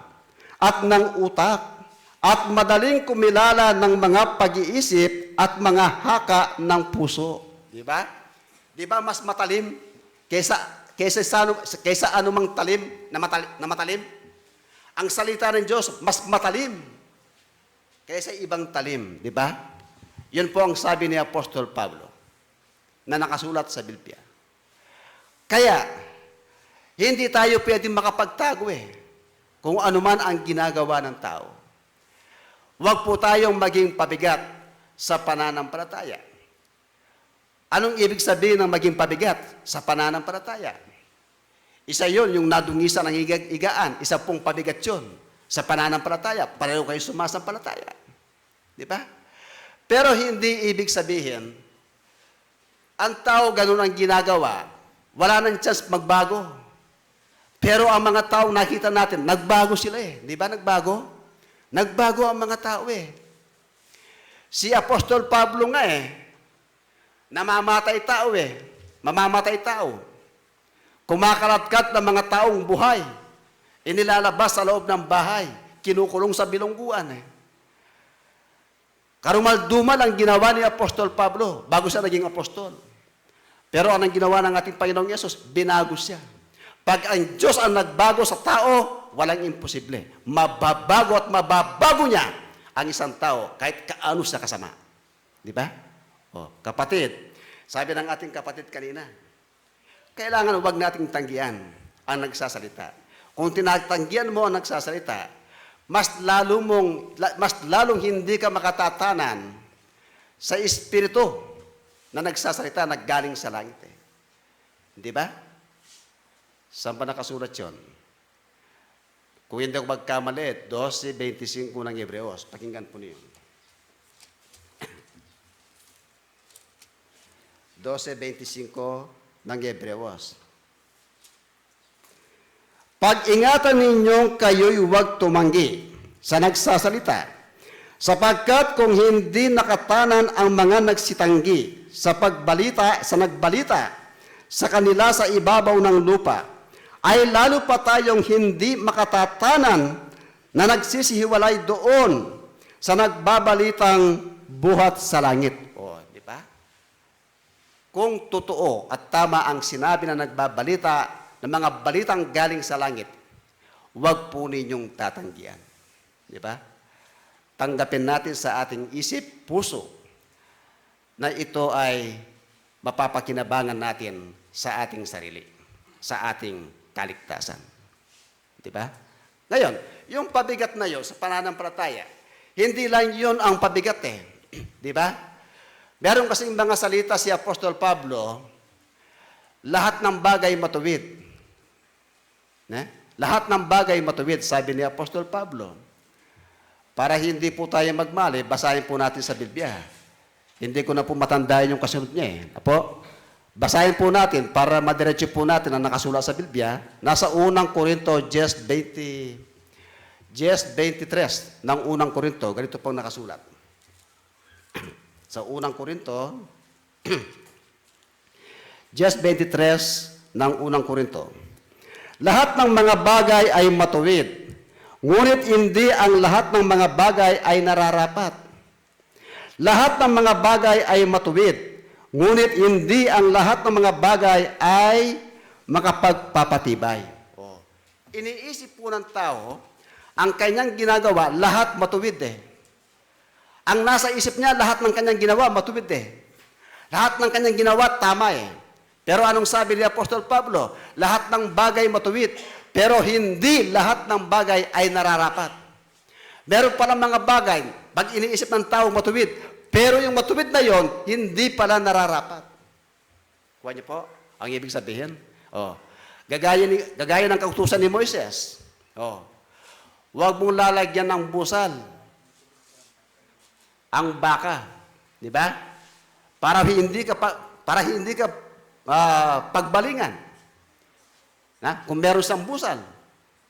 at ng utak, at madaling kumilala ng mga pag-iisip at mga haka ng puso. Di ba? Di ba mas matalim kaysa, kaysa sa anu-, kaysa anumang talim na matali-, na matalim? Ang salita ng Diyos mas matalim kaysa ibang talim, di ba? Yun po ang sabi ni Apostol Pablo na nakasulat sa Biblia. Kaya, hindi tayo pwedeng makapagtago, eh, kung ano man ang ginagawa ng tao. Huwag po tayong maging pabigat sa pananampalataya. Anong ibig sabihin ng maging pabigat sa pananampalataya? Isa yun, yung nadungisan ng iga-, igaan. Isa pong pabigat yun sa pananampalataya. Pareho kayo sumasampalataya. Di ba? Pero hindi ibig sabihin, ang tao ganun ang ginagawa, wala nang chance magbago. Pero ang mga taong nakita natin, nagbago sila, eh. Di ba nagbago? Nagbago ang mga tao, eh. Si Apostol Pablo nga, eh, namamatay tao, eh. Mamamatay tao. Kumakalatkad ng mga taong buhay. Inilalabas sa loob ng bahay. Kinukulong sa bilungguan, eh. Karumal-dumal ang ginawa ni Apostol Pablo bago siya naging apostol. Pero anong ginawa ng ating Panginoong Yesus? Binago siya. Pag ang Diyos ang nagbago sa tao, walang imposible. Mababago at mababago niya ang isang tao kahit kaano siya kasama. Di ba? O, kapatid, sabi ng ating kapatid kanina, kailangan huwag nating tanggihan ang nagsasalita. Kung tinatanggihan mo ang nagsasalita, mas lalo mong, la-, mas lalong hindi ka makatatanan sa Espiritu na nagsasalita na galing sa langit, eh. Di ba? Saan ba nakasulat yun? Kung hindi ako magkamali, dose veinticinco ng Hebreos. Pakinggan po niyo. Dose veinticinco ng Hebreos. Pag-ingatan ninyong kayo'y huwag tumanggi sa nagsasalita, sapagkat kung hindi nakatanan ang mga nagsitanggi sa pagbalita, sa nagbalita sa kanila sa ibabaw ng lupa, ay lalo pa tayong hindi makatatanan na nagsisihiwalay doon sa nagbabalitang buhat sa langit. O, di ba? Kung totoo at tama ang sinabi ng nagbabalita ng mga balitang galing sa langit, huwag po ninyong tatanggihan. Di ba? Tanggapin natin sa ating isip, puso, na ito ay mapapakinabangan natin sa ating sarili, sa ating kaligtasan. Di ba? Ngayon, yung pabigat na yun sa pananampalataya, hindi lang yun ang pabigat, eh. Di ba? Meron kasing mga salita si Apostol Pablo, lahat ng bagay matuwid. Ne? Lahat ng bagay matuwid, sabi ni Apostol Pablo. Para hindi po tayo magmali, basahin po natin sa Biblia. Hindi ko na po matandaan yung kasunod niya, eh. Apo? Basahin po natin para madiretso po natin ang nakasulat sa Biblia. Nasa unang Korinto diyes beinte, diyes beintitres ng unang Korinto. Ganito pong nakasulat. Sa unang Korinto, diyes beintitres ng unang Korinto. Lahat ng mga bagay ay matuwid, ngunit hindi ang lahat ng mga bagay ay nararapat. Lahat ng mga bagay ay matuwid, ngunit hindi ang lahat ng mga bagay ay makapagpapatibay. Oh. Iniisip po ng tao, ang kanyang ginagawa, lahat matuwid, eh. Ang nasa isip niya, lahat ng kanyang ginawa, matuwid, eh. Lahat ng kanyang ginawa, tama, eh. Pero anong sabi ni Apostol Pablo? Lahat ng bagay matuwid, pero hindi lahat ng bagay ay nararapat. Meron palang mga bagay, pag iniisip ng tao matuwid, Pero yung matuwid na yon, hindi pala nararapat. Kuha niyo po ang ibig sabihin? Oh. Gagaya, ni, gagaya ng kautusan ni Moises. Oh. Huwag mong lalagyan ng busal ang baka. Di ba? Para hindi ka, pa, para hindi ka ah, pagbalingan. Na? Kung meron siyang busal.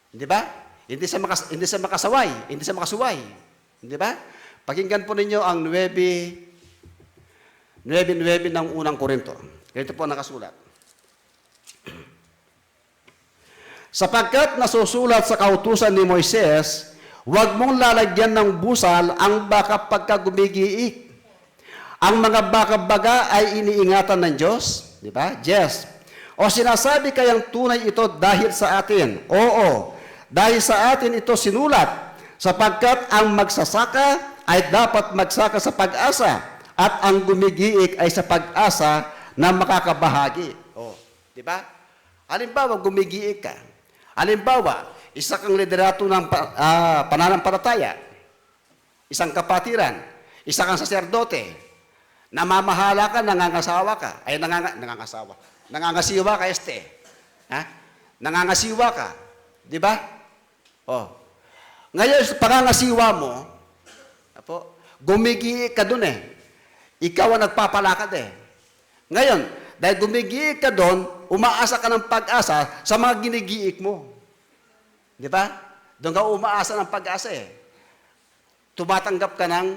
Di ba? Hindi siya, makas, hindi siya makasaway. Hindi siya makasuway. Di ba? Pakinggan po ninyo ang nuebe, nuebe nuebe ng unang Korinto. Ganito po nakasulat. Sapagkat nasusulat sa kautusan ni Moises, "Huwag mong lalagyan ng busal ang baka pagka gumigiik." Ang mga baka baga ay iniingatan ng Diyos, di ba? Yes. O sinasabi kayang tunay ito dahil sa atin? Oo, dahil sa atin ito sinulat, sapagkat ang magsasaka ay dapat magsaka sa pag-asa, at ang gumigiik ay sa pag-asa na makakabahagi. Oh, di ba? Halimbawa, gumigiik ka. Halimbawa, isa kang liderato ng pa, ah, pananampalataya, isang kapatiran, isa kang saserdote, namamahala ka, nangangasawa ka, ay, nanganga, nangangasawa, nangangasiwa ka, este. Ha? Nangangasiwa ka. Di ba? Oh. Ngayon, sa pangangasiwa mo, apo, gumigiik ka dun eh. Ikaw ang nagpapalakad eh. Ngayon, dahil gumigiik ka dun, umaasa ka ng pag-asa sa mga ginigiik mo. Di ba? Doon ka umaasa ng pag-asa eh. Tumatanggap ka ng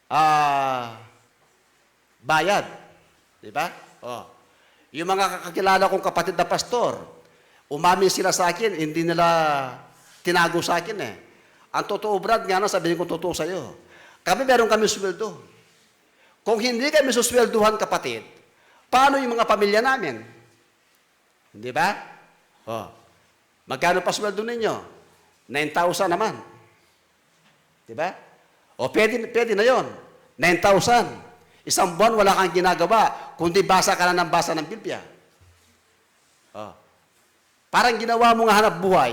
ah, bayad. Di ba? Oh. Yung mga kakilala kong kapatid na pastor, umamin sila sa akin, hindi nila tinago sa akin eh. Ang totoo, Brad, nga na sabihin ko totoo sa'yo. Kami, meron kami sweldo. Kung hindi kami suswelduhan, kapatid, paano yung mga pamilya namin? Di ba? Oh. Magkano pa sweldo ninyo? Nine thousand naman. Di ba? O pwede, pwede na yon. Nine thousand. Isang buwan wala kang ginagawa, kundi basa ka na ng basa ng Biblia. Oh. Parang ginawa mo nga hanap buhay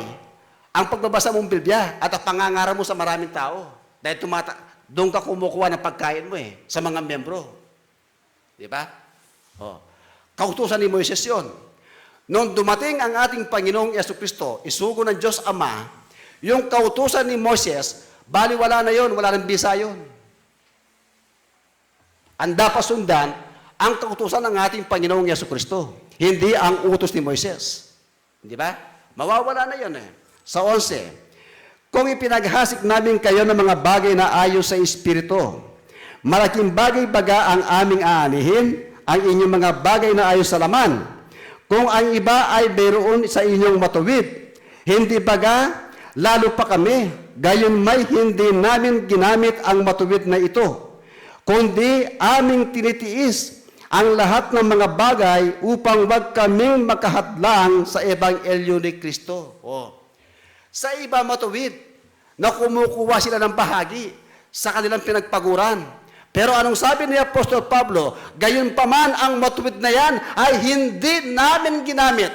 ang pagbabasa mong Biblia at ang pangangara mo sa maraming tao. Dahil tumata, doon ka kumukuha ng pagkain mo eh, sa mga miyembro. Di ba? Oh. Kautusan ni Moises yon. Nung dumating ang ating Panginoong Yesu Kristo, isugo ng Diyos Ama, yung kautusan ni Moises, baliwala na yon, wala nang bisa yon. Ang dapat sundan, ang kautusan ng ating Panginoong Yesu Kristo, hindi ang utos ni Moises. Di ba? Mawawala na yun eh. Sa onse, "Kung ipinaghasik namin kayo ng mga bagay na ayon sa Espiritu, malaking bagay baga ang aming aanihin, ang inyong mga bagay na ayon sa laman. Kung ang iba ay mayroon sa inyong matuwid, hindi baga lalo pa kami, gayon may hindi namin ginamit ang matuwid na ito, kundi aming tinitiis ang lahat ng mga bagay upang wag kaming makahadlang sa ebanghelyo ni Kristo." Oh. Sa iba matuwid na kumukuha sila ng bahagi sa kanilang pinagpaguran. Pero anong sabi ni Apostol Pablo? "Gayunpaman ang matuwid na yan ay hindi namin ginamit."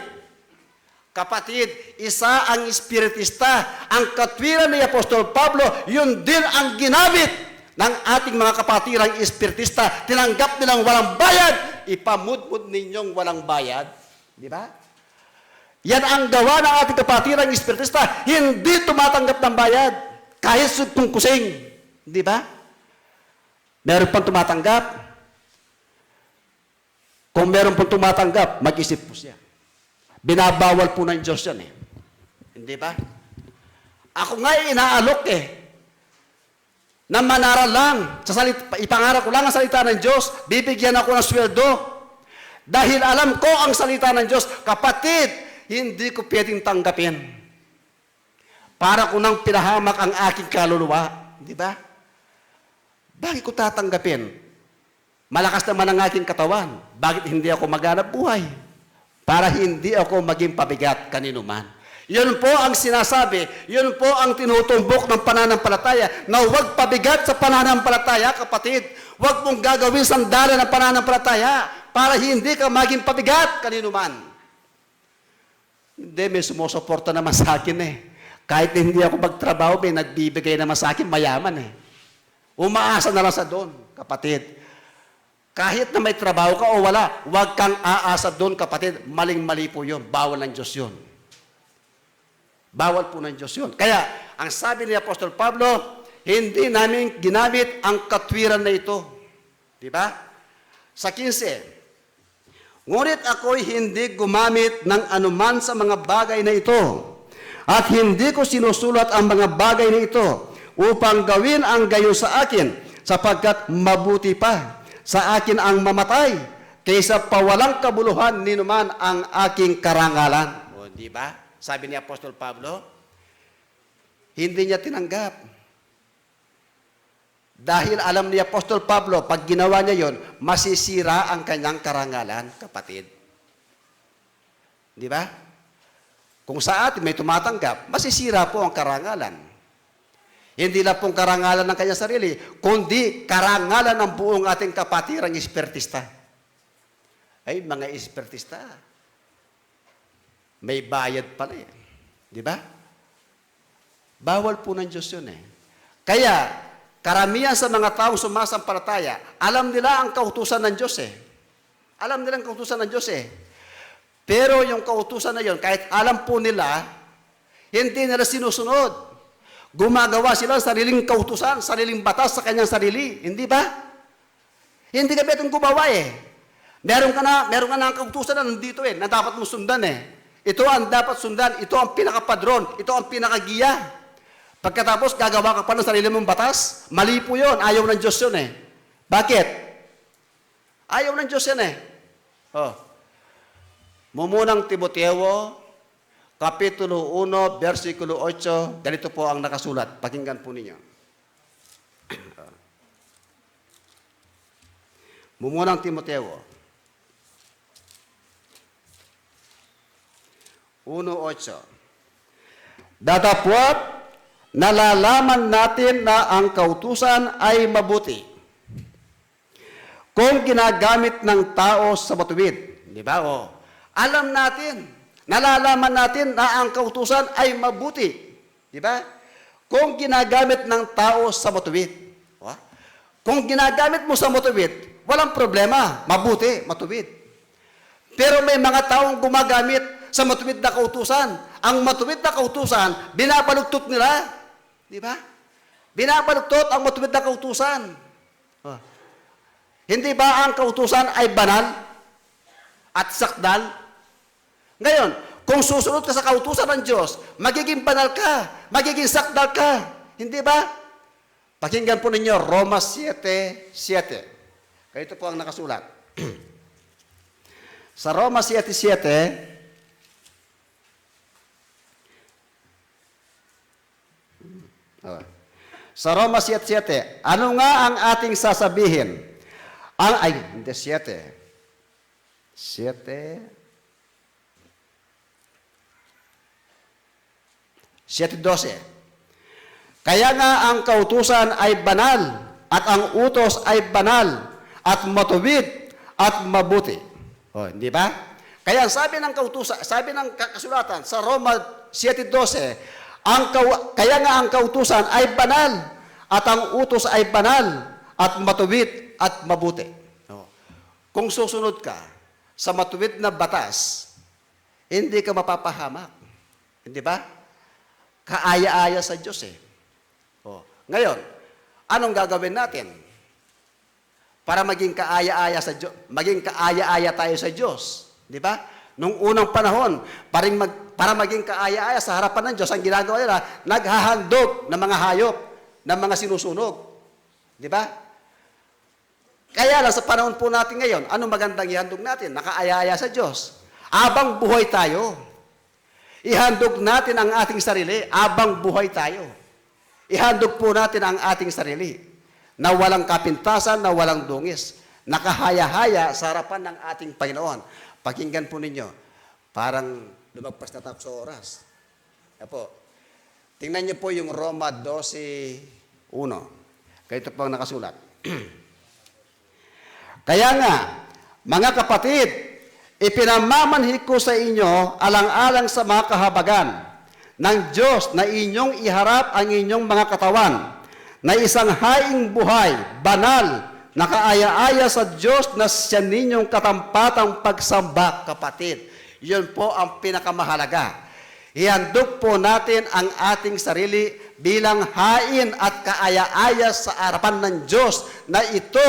Kapatid, isa ang espiritista. Ang katwiran ni Apostol Pablo, yun din ang ginamit ng ating mga kapatirang espiritista. Tinanggap nilang walang bayad, ipamudmud ninyong walang bayad. Di ba? Yan ang gawa ng ating kapatirang espiritista. Hindi tumatanggap ng bayad. Kahit sugpong kusing. Di ba? Meron pang tumatanggap. Kung meron pong tumatanggap, mag-isip po siya. Binabawal po ng Diyos yan eh. Hindi ba? Ako nga inaalok eh. Na manaral lang, sa salit, ipangaral ko lang ang salita ng Diyos, bibigyan ako ng sweldo. Dahil alam ko ang salita ng Diyos, kapatid, hindi ko pwedeng tanggapin. Para ko nang pinahamak ang aking kaluluwa. Di ba? Bakit ko tatanggapin? Malakas naman ang aking katawan. Bakit hindi ako maghanap buhay? Para hindi ako maging pabigat kanino man. Yun po ang sinasabi, yun po ang tinutumbok ng pananampalataya, na huwag pabigat sa pananampalataya, kapatid. Huwag mong gagawin sandalan ng pananampalataya para hindi ka maging pabigat kanino man. Hindi, may sumusuporta naman sa akin eh. Kahit hindi ako magtrabaho, may nagbibigay naman sa akin, mayaman eh. Umaasa na lang sa dun, kapatid. Kahit na may trabaho ka o wala, huwag kang aasa dun, kapatid. Maling-mali po yun. Bawal ng Diyos yun. Bawal po ng Diyos yun. Kaya, ang sabi ni Apostol Pablo, "Hindi namin ginamit ang katwiran na ito." Di ba? Sa kinse, "Ngunit ako'y hindi gumamit ng anuman sa mga bagay na ito, at hindi ko sinusulat ang mga bagay na ito upang gawin ang gayon sa akin, sapagkat mabuti pa sa akin ang mamatay kaysa pawalang kabuluhan ninuman ang aking karangalan." O, di ba? Sabi ni Apostol Pablo, hindi niya tinanggap. Dahil alam ni Apostol Pablo, pag ginawa niya yon, masisira ang kanyang karangalan, kapatid. Di ba? Kung sa atin may tumatanggap, masisira po ang karangalan. Hindi lang pong karangalan ng kanyang sarili, kundi karangalan ng buong ating kapatirang espiritista. Ay, mga espiritista, may bayad pala eh. Di ba? Bawal po ng Diyos yun eh. Kaya, karamihan sa mga taong sumasampalataya, alam nila ang kautusan ng Diyos eh. Alam nila ang kautusan ng Diyos eh. Pero yung kautusan na yun, kahit alam po nila, hindi nila sinusunod. Gumagawa sila ng sariling kautusan, sariling batas sa kanyang sarili. Hindi ba? Hindi ka pwedeng gumawa eh. Meron ka na, meron ka na ang kautusan na nandito eh, na dapat mong sundan eh. Ito ang dapat sundan, ito ang pinakapadron, ito ang pinakagiya. Pagkatapos, gagawa ka pa ng sarili mong batas, mali po yun, ayaw ng Diyos yun eh. Bakit? Ayaw ng Diyos yan eh. Oh. Mumunang Timoteo, Kapitulo uno, bersikulo otso, ganito po ang nakasulat. Pakinggan po ninyo. Mumunang Timoteo uno otso. Datapwat, nalalaman natin na ang kautusan ay mabuti kung ginagamit ng tao sa matuwid. Di ba? O, alam natin, nalalaman natin na ang kautusan ay mabuti. Di ba? Kung ginagamit ng tao sa matuwid. Wa? Kung ginagamit mo sa matuwid, walang problema. Mabuti, matuwid. Pero may mga taong gumagamit sa matuwid na kautusan. Ang matuwid na kautusan, binabaluktot nila. Di ba? Binabaluktot ang matuwid na kautusan. Oh. Hindi ba ang kautusan ay banal at sakdal? Ngayon, kung susunod ka sa kautusan ng Diyos, magiging banal ka, magiging sakdal ka. Hindi ba? Pakinggan po ninyo, Roma siete siete. Ganito po ang nakasulat. Sa Roma siete siete, oh. Sa Roma siete siete, ano nga ang ating sasabihin? Ang, ay, hindi, siete. Siete. Siete doce. Kaya nga ang kautusan ay banal, at ang utos ay banal, at matuwid, at mabuti. O, di ba? Kaya ang sabi ng kautusan, sabi ng ka-, kasulatan sa Roma siete doce, ang kau-, kaya nga ang kautusan ay banal, at ang utos ay banal, at matuwid, at mabuti. O. Kung susunod ka sa matuwid na batas, hindi ka mapapahamak. Hindi ba? Kaaya-aya sa Diyos eh. O, ngayon, anong gagawin natin para maging kaaya-aya sa Diyos, maging kaaya-aya tayo sa Diyos? Di ba? Nung unang panahon, paring mag-, para maging kaaya-aya sa harapan ng Diyos, ang ginagawa nila, naghahandog ng mga hayop, ng mga sinusunog. Di ba? Kaya lang sa panahon po natin ngayon, ano magandang ihandog natin? Nakaaya-aya sa Diyos. Abang buhay tayo, ihandog natin ang ating sarili abang buhay tayo. Ihandog po natin ang ating sarili na walang kapintasan, na walang dungis, nakahaya-haya sa harapan ng ating Panginoon. Pakinggan po ninyo, parang lumagpas na tayo sa oras. Apo, tingnan niyo po yung Roma doce uno. Ganito po ang nakasulat. Kaya nga, mga kapatid, ipinamamanhi ko sa inyo, alang-alang sa mga kahabagan ng Diyos, na inyong iharap ang inyong mga katawan na isang haing buhay, banal, na kaaya-aya sa Diyos na siya ninyong katampatang pagsamba, kapatid. Yun po ang pinakamahalaga. Ihandog po natin ang ating sarili bilang hain at kaaya-aya sa harapan ng Diyos na ito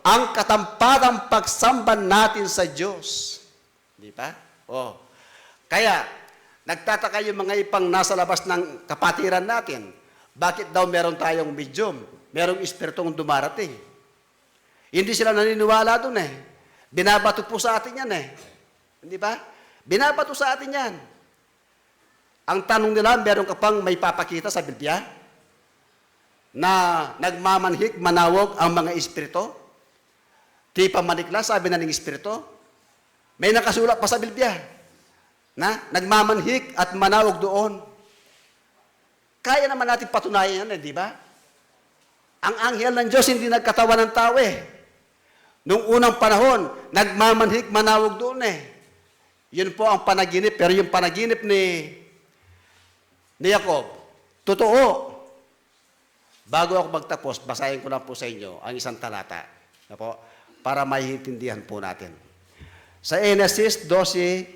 ang katampatang pagsamba natin sa Diyos. Di ba? Oh. Kaya, nagtataka yung mga ibang nasa labas ng kapatiran natin. Bakit daw meron tayong medium? Merong espiritong dumarating. Hindi sila naniniwala dun eh. Binabato po sa atin yan eh. Di ba? Binabato sa atin yan. Ang tanong nila, meron ka pang maipapakita sa Biblia na nagmamanhik, manawag ang mga espiritu? Tipa manik la, sabi na ning espiritu. May nakasulat pa sa Biblia na nagmamanhik at manawag doon. Kaya naman natin patunayan yan eh, di ba? Ang anghel ng Diyos hindi nagkatawan ng tao eh. Nung unang panahon, nagmamanhik, manawag doon eh. Yun po ang panaginip. Pero yung panaginip ni, ni Jacob, totoo. Bago ako magtapos, basahin ko lang po sa inyo ang isang talata. Na po, para maiintindihan po natin. Sa Henesis dose,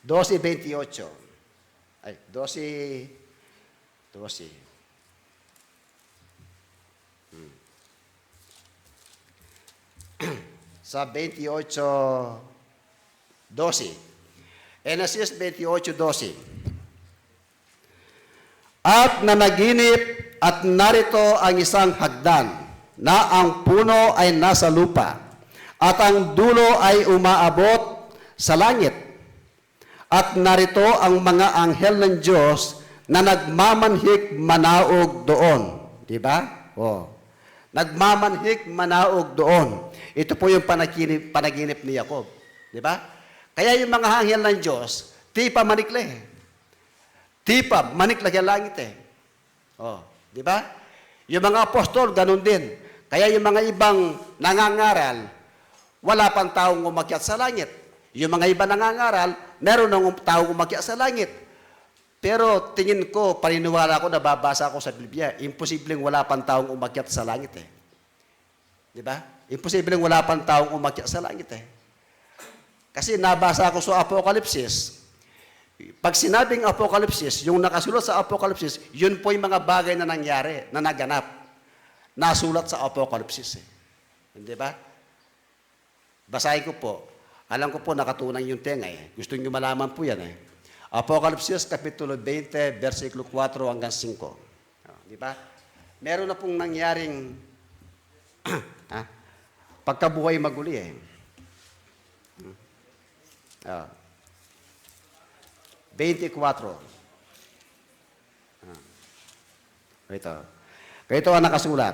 dose veintiocho. Ay, dose, dose. Hmm. Sa veintiocho doce. Henesis veintiocho doce. At nanaginip, at narito ang isang hagdan, na ang puno ay nasa lupa, at ang dulo ay umaabot sa langit. At narito ang mga anghel ng Diyos na nagmamanhik manaog doon. Di ba? Oh. Nagmamanhik manaog doon. Ito po yung panaginip, panaginip ni Jacob. Di ba? Kaya yung mga anghel ng Diyos, tipa manik la eh. Tipa manik la kaya langit eh. Oh, di ba? Yung mga apostol, ganun din. Kaya yung mga ibang nangangaral, wala pang taong umakyat sa langit. Yung mga iba nangangaral, meron nang um-, taong umakyat sa langit. Pero tingin ko, paniniwala ko, nababasa ko sa Biblia, imposibleng wala pang taong umakyat sa langit eh. Di ba? Imposibleng wala pang taong umakyat sa langit eh. Kasi nabasa ko sa Apokalipsis, pag sinabing Apokalipsis, yung nakasulat sa Apokalipsis, yun po yung mga bagay na nangyari, na naganap. Nasulat sa Apokalipsis eh. Di ba? Basahin ko po. Alam ko po, nakatunang yung tenga eh. Gusto nyo malaman po yan eh. Apokalipsis, Kapitulo twenty, versikulo kuwatro hanggang singko. Oh, di ba? Meron na pong nangyaring, ah, pagkabuhay maguli eh. Hmm. Ah. Twenty-four. Ah. Ito. Ito ang nakasulat.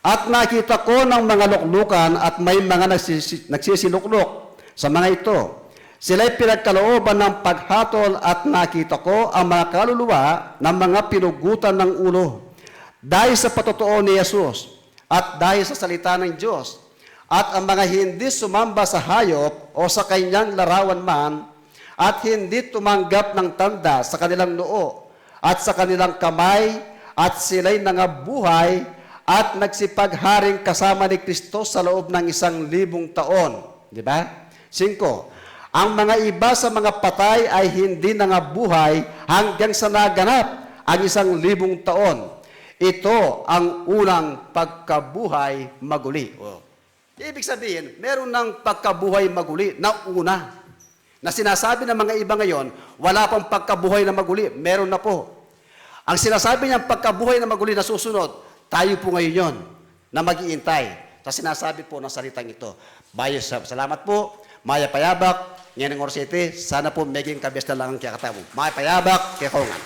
At nakita ko ng mga luklukan at may mga nagsisi-, nagsisiluklok sa mga ito. Sila'y pinagkalooban ng paghatol at nakita ko ang mga kaluluwa ng mga pinugutan ng ulo. Dahil sa patotoo ni Jesus at dahil sa salita ng Diyos, at ang mga hindi sumamba sa hayop o sa kanyang larawan man, at hindi tumanggap ng tanda sa kanilang noo at sa kanilang kamay, at sila'y nangabuhay at nagsipagharing kasama ni Kristo sa loob ng isang libong taon. Di ba? Singko, ang mga iba sa mga patay ay hindi nangabuhay hanggang sa naganap ang isang libong taon. Ito ang unang pagkabuhay maguli. Oh. Ibig sabihin, meron ng pagkabuhay maguli na una. Na sinasabi ng mga iba ngayon, wala pang pagkabuhay na maguli, meron na po. Ang sinasabi niyang pagkabuhay na maguli na susunod, tayo po ngayon yon na mag-iintay sa sinasabi po ng salitang ito. Bayo sa, salamat po, mayap a yabak, ngeni oras iti, sana po meging kabiasnan lang kekatamu. Mayap a yabak, kekaungan.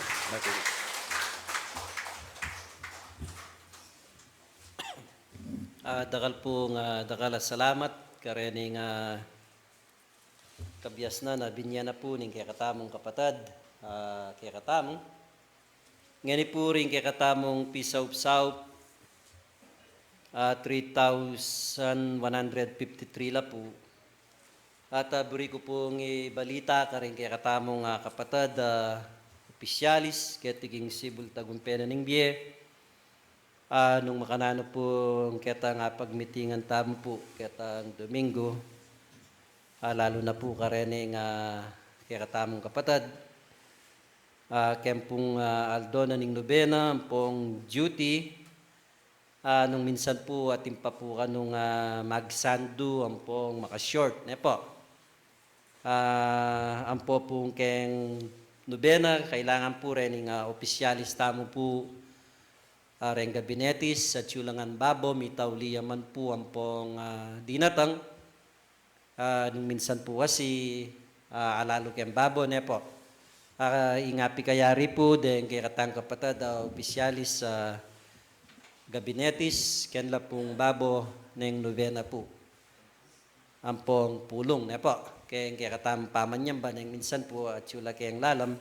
Ah, dakal pung, ah, dakal a salamat kareng, ah, kabiasnan a binye na pu ning kekatamung kapatad, ah, kekatamu. Ngeni pu ring kekatamung pisaup-saup, ah, three thousand one hundred fifty-three la pu. At, ah, buri ku pung ibalita karing kekatamung, ah, kapatad, ah, opisyalis keti king sibul tagumpe na ning bie. Ah, nung makananu pung ketang, ah, pagmitingan tamu pu ketang Domingo, ah, lalu na pu karening, ah, kekatamung kapatad, ah, keng pung, ah, aldo na ning nobena ampong duty, ah, nung minsan pu atin pa pu kanung, ah, magsandu ampong maka-short, ne pu? Ah, ampo pung keng nobena, kailangan pu rening, ah, opisyalis tamu pu, ah, reng gabinetis, atyu la ngan babo, mitauli ya man pu ampong, ah, dinatang. Ah, nung minsan pu kasi, ah, alalu keng babo, ne pu? Ah, ing apikayari pu deng kekatang kapatad a opisyalis a gabinetis, keng la pung babo neng nobena pu ampong pulung, ne pu? Keng kekatamung pamanyamba neng minsan pu atyu la keng lalam.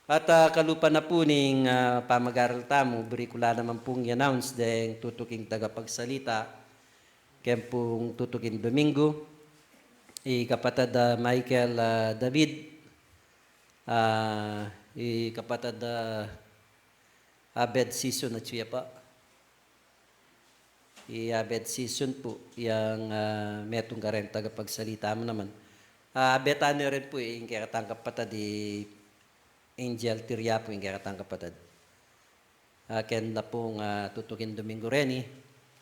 At, ah, kalupa na pu ning, ah, pamag-aral tamu, buri ku la naman pung i-announce deng tutuking tagapagsalita keng pung tutuking Domingo, i kapatad a Michael, ah, David, ah, i kapatad a Abed Sison, atyu ya pu? I Abed Sison pu, yang, ah, metung kareng tagapagsalita mu naman. Ah, Abed, anu rin pu, ing kekatang kapatad i Angel Tiriapu, ing kekatang kapatad. Ah, keng la pung, ah, tutuking Domingo reni.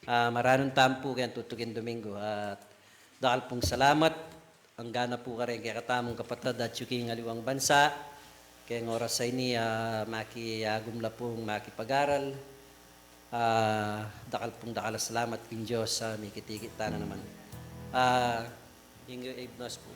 Ah, maranun tamu pu keng tutuking Domingo. At dakal pung salamat. Angga na pu kareng kekatamung kapatad atyu king aliwang bansa, keng oras a ini, ah, makiagum la pung makipag-aral. Ah, dakal pung dakal a salamat king Dios a mikitikit tana naman. Ah, ing ibnos pu.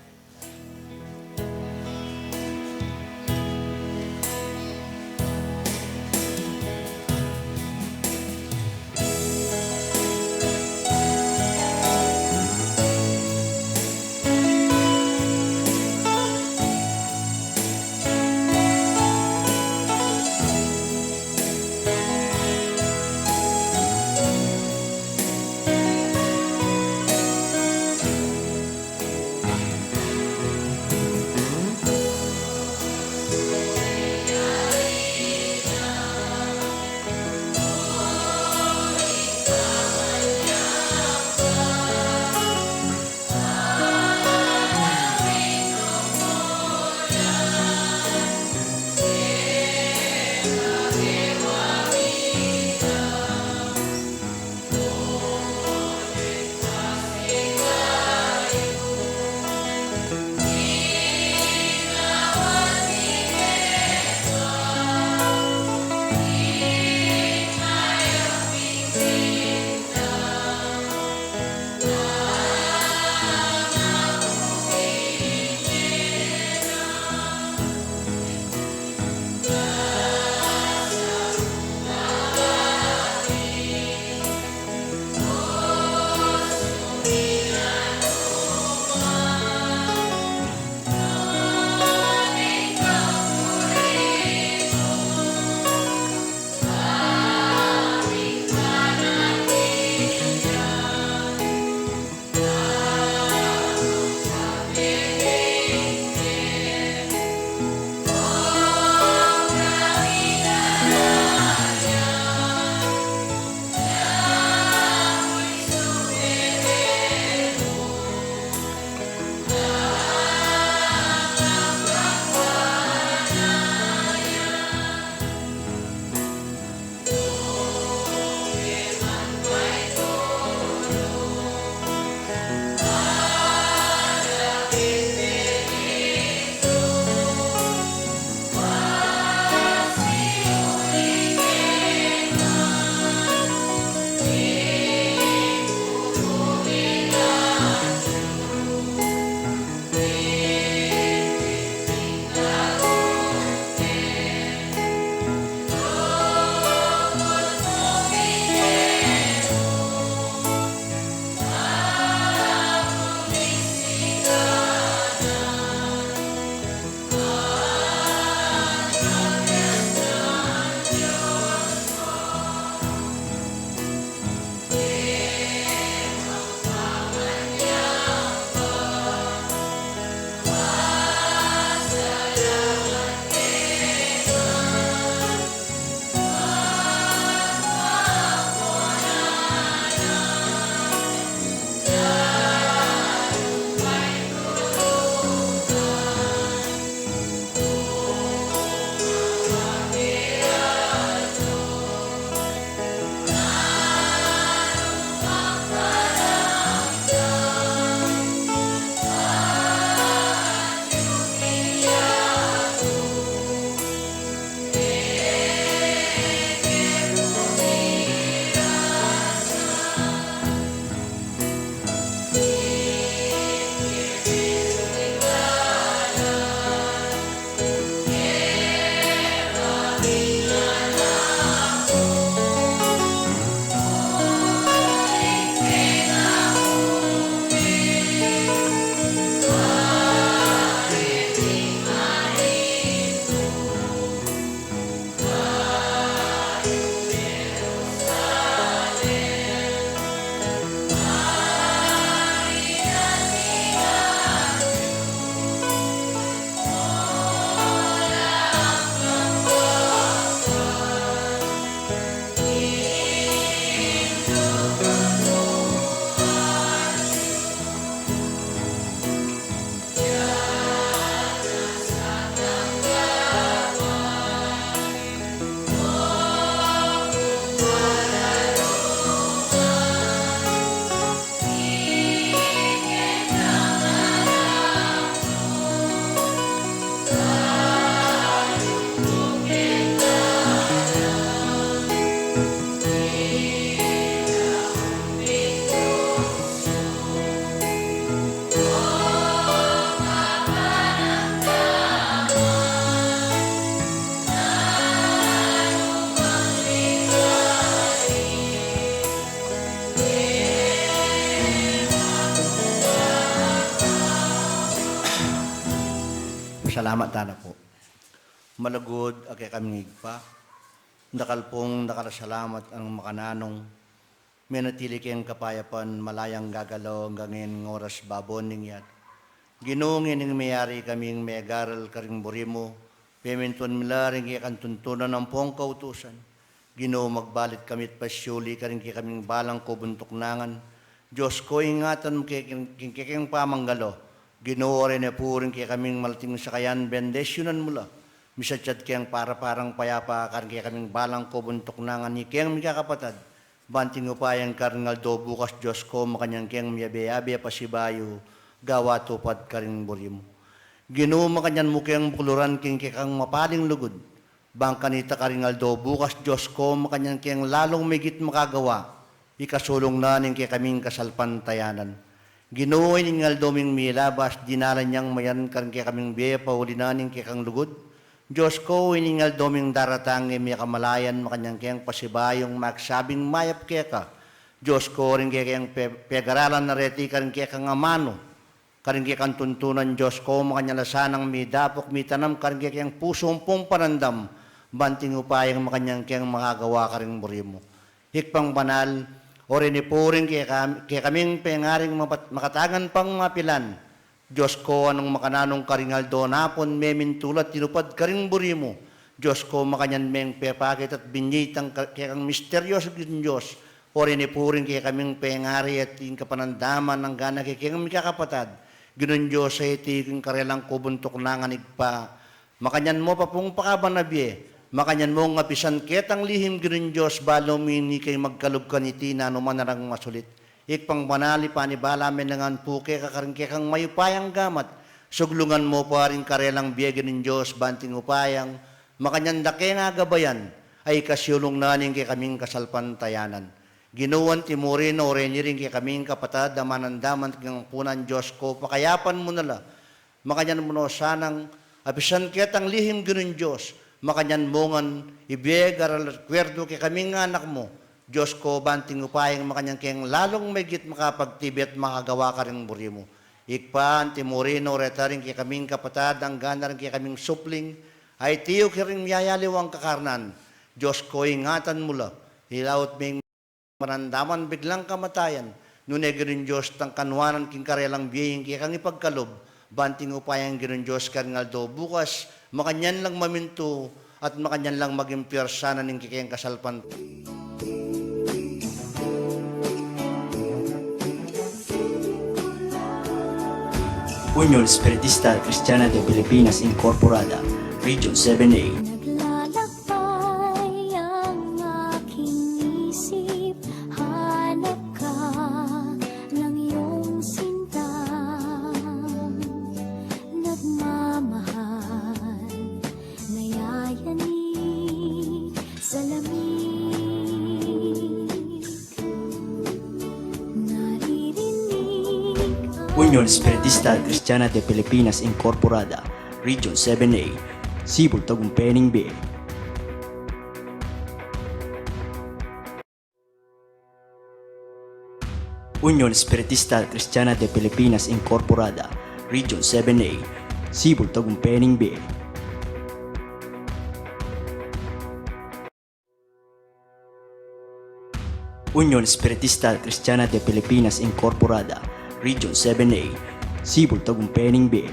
Salamat tana pu. Malugud a kekaming Ibpa, dakal pung dakal a salamat a nung makananu, menatili keng kapayapan, malayang gagalaw anggang ing oras babo ning yatu. Ginu, ngening meyari kaming megaral karing buri mu, pemintun mi la ring kekang tuntunan ampong kautusan. Ginu, magbalit kami at pasiuli karing kekaming balang kubung tuknangan. Dios ko, ingatan mu ke-, king, king kekeng pamanggalo. Ginu, oreni pu ring kekaming malating sakayan, bendisyunan mu la. Misatsat keng para-parang payapa karing kekaming balang kubung tuknangan, ikeng mikakapatad. Banting upayang karing aldo bukas, Dios ko, makanyan keng miyabe-yabe a pasibayu, gawa tupad karing buri mu. Ginu, makanyan mu keng bukluran king kekang mapaling lugud. Bang kanita karing aldo bukas, Dios ko, makanyan keng lalung migit makagawa, ikasulung na ning kekaming kasalpantayanan. Ginu, ining aldo ming milabas, dinalan yang mayan karing kekaming bie, pauli na ning kekang lugud. Dios ko, ining aldo ming daratang, e mi akamalayan, makanyan keng pasibayung magsabing mayap keka. Dios ko, ring kekeng pe-, pegaralan na reti karing kekang amanu, karing kekang tuntunan, Dios ko, makanyan la sanang midapuk, mitanam karing kekeng pusu ampong panandam, banting upayang makanyan keng makagawa karing buri mu. Ibpang banal, oreni pu ring kekam-, kekaming pengaring mapat-, makatagan pang mapilan. Dios ko, a nung makananu karing aldo napun, memintulat tinupad karing buri mu. Dios ko, makanyan meng pepakit at binie itang ka-, kekang misteryoso, Ginung Dios. Oreni pu ring kekaming pengari at ing kapanandaman anggang kekeng mikakapatad, Ginung Dios, a iti king karelang kubung tuknangan, Ibpa. Makanyan mu pa pung pakaban a bie, makanyan mung apisan ketang lihim, Ginung Dios, balu mu ini keng magkalub kaniti nanu man a rang masulit. Ibpang banal, ipanibala mi naman pu keka karing kekang mayupayang gamat, suglungan mu pa ring karelang bie, Ginung Dios, banting upayang makanyan da keng agabayan, a ikasulung na ning kekaming kasalpantayanan. Ginu, antimurin, oreni ring kekaming kapatad a manandaman king ampunan, Dios ko, pakayapan mu na la. Makanyan mu no sanang apisan ketang lihim, Ginung Dios, makanyan mu ngan ibie garal at kuerdu kekaming anak mu, Dios ko, banting upayang makanyan keng lalung migit makapagtibe at makagawa karing buri mu. Ibpa, antimurin, oreta ring kekaming kapatad anggang ring kekaming supling, a itiyu karing miyayaliwang kakarnan, Dios ko, ingatan mu la, ilaut ming panandaman biglang kamatayan, nune Ginung Dios, tangkanuanan king karelang bie ing kekang ipagkalub, banting upayang Ginung Dios karing aldo bukas, makanyan lang mamintu, at makanyan lang maging piyersa na ning kekeng kasalpan. Union Espiritista Cristiana de Filipinas Incorporada, Region seven A. Naglalakbay ang aking isip, hanap ka ng iyong sinta. Nagmamahal, nayayanig sa lamig. Naririnig ang Union Espiritista Cristiana de Filipinas Incorporada, Region seven A, Sibul, Tagumpay ning Bie. Union Espiritista Cristiana de Filipinas Incorporada, Region seven A, Sibul, Tagumpay ning Bie. Union Espiritista Cristiana de Filipinas Incorporada, Region seven A, Sibul, Tagumpay ning Bie.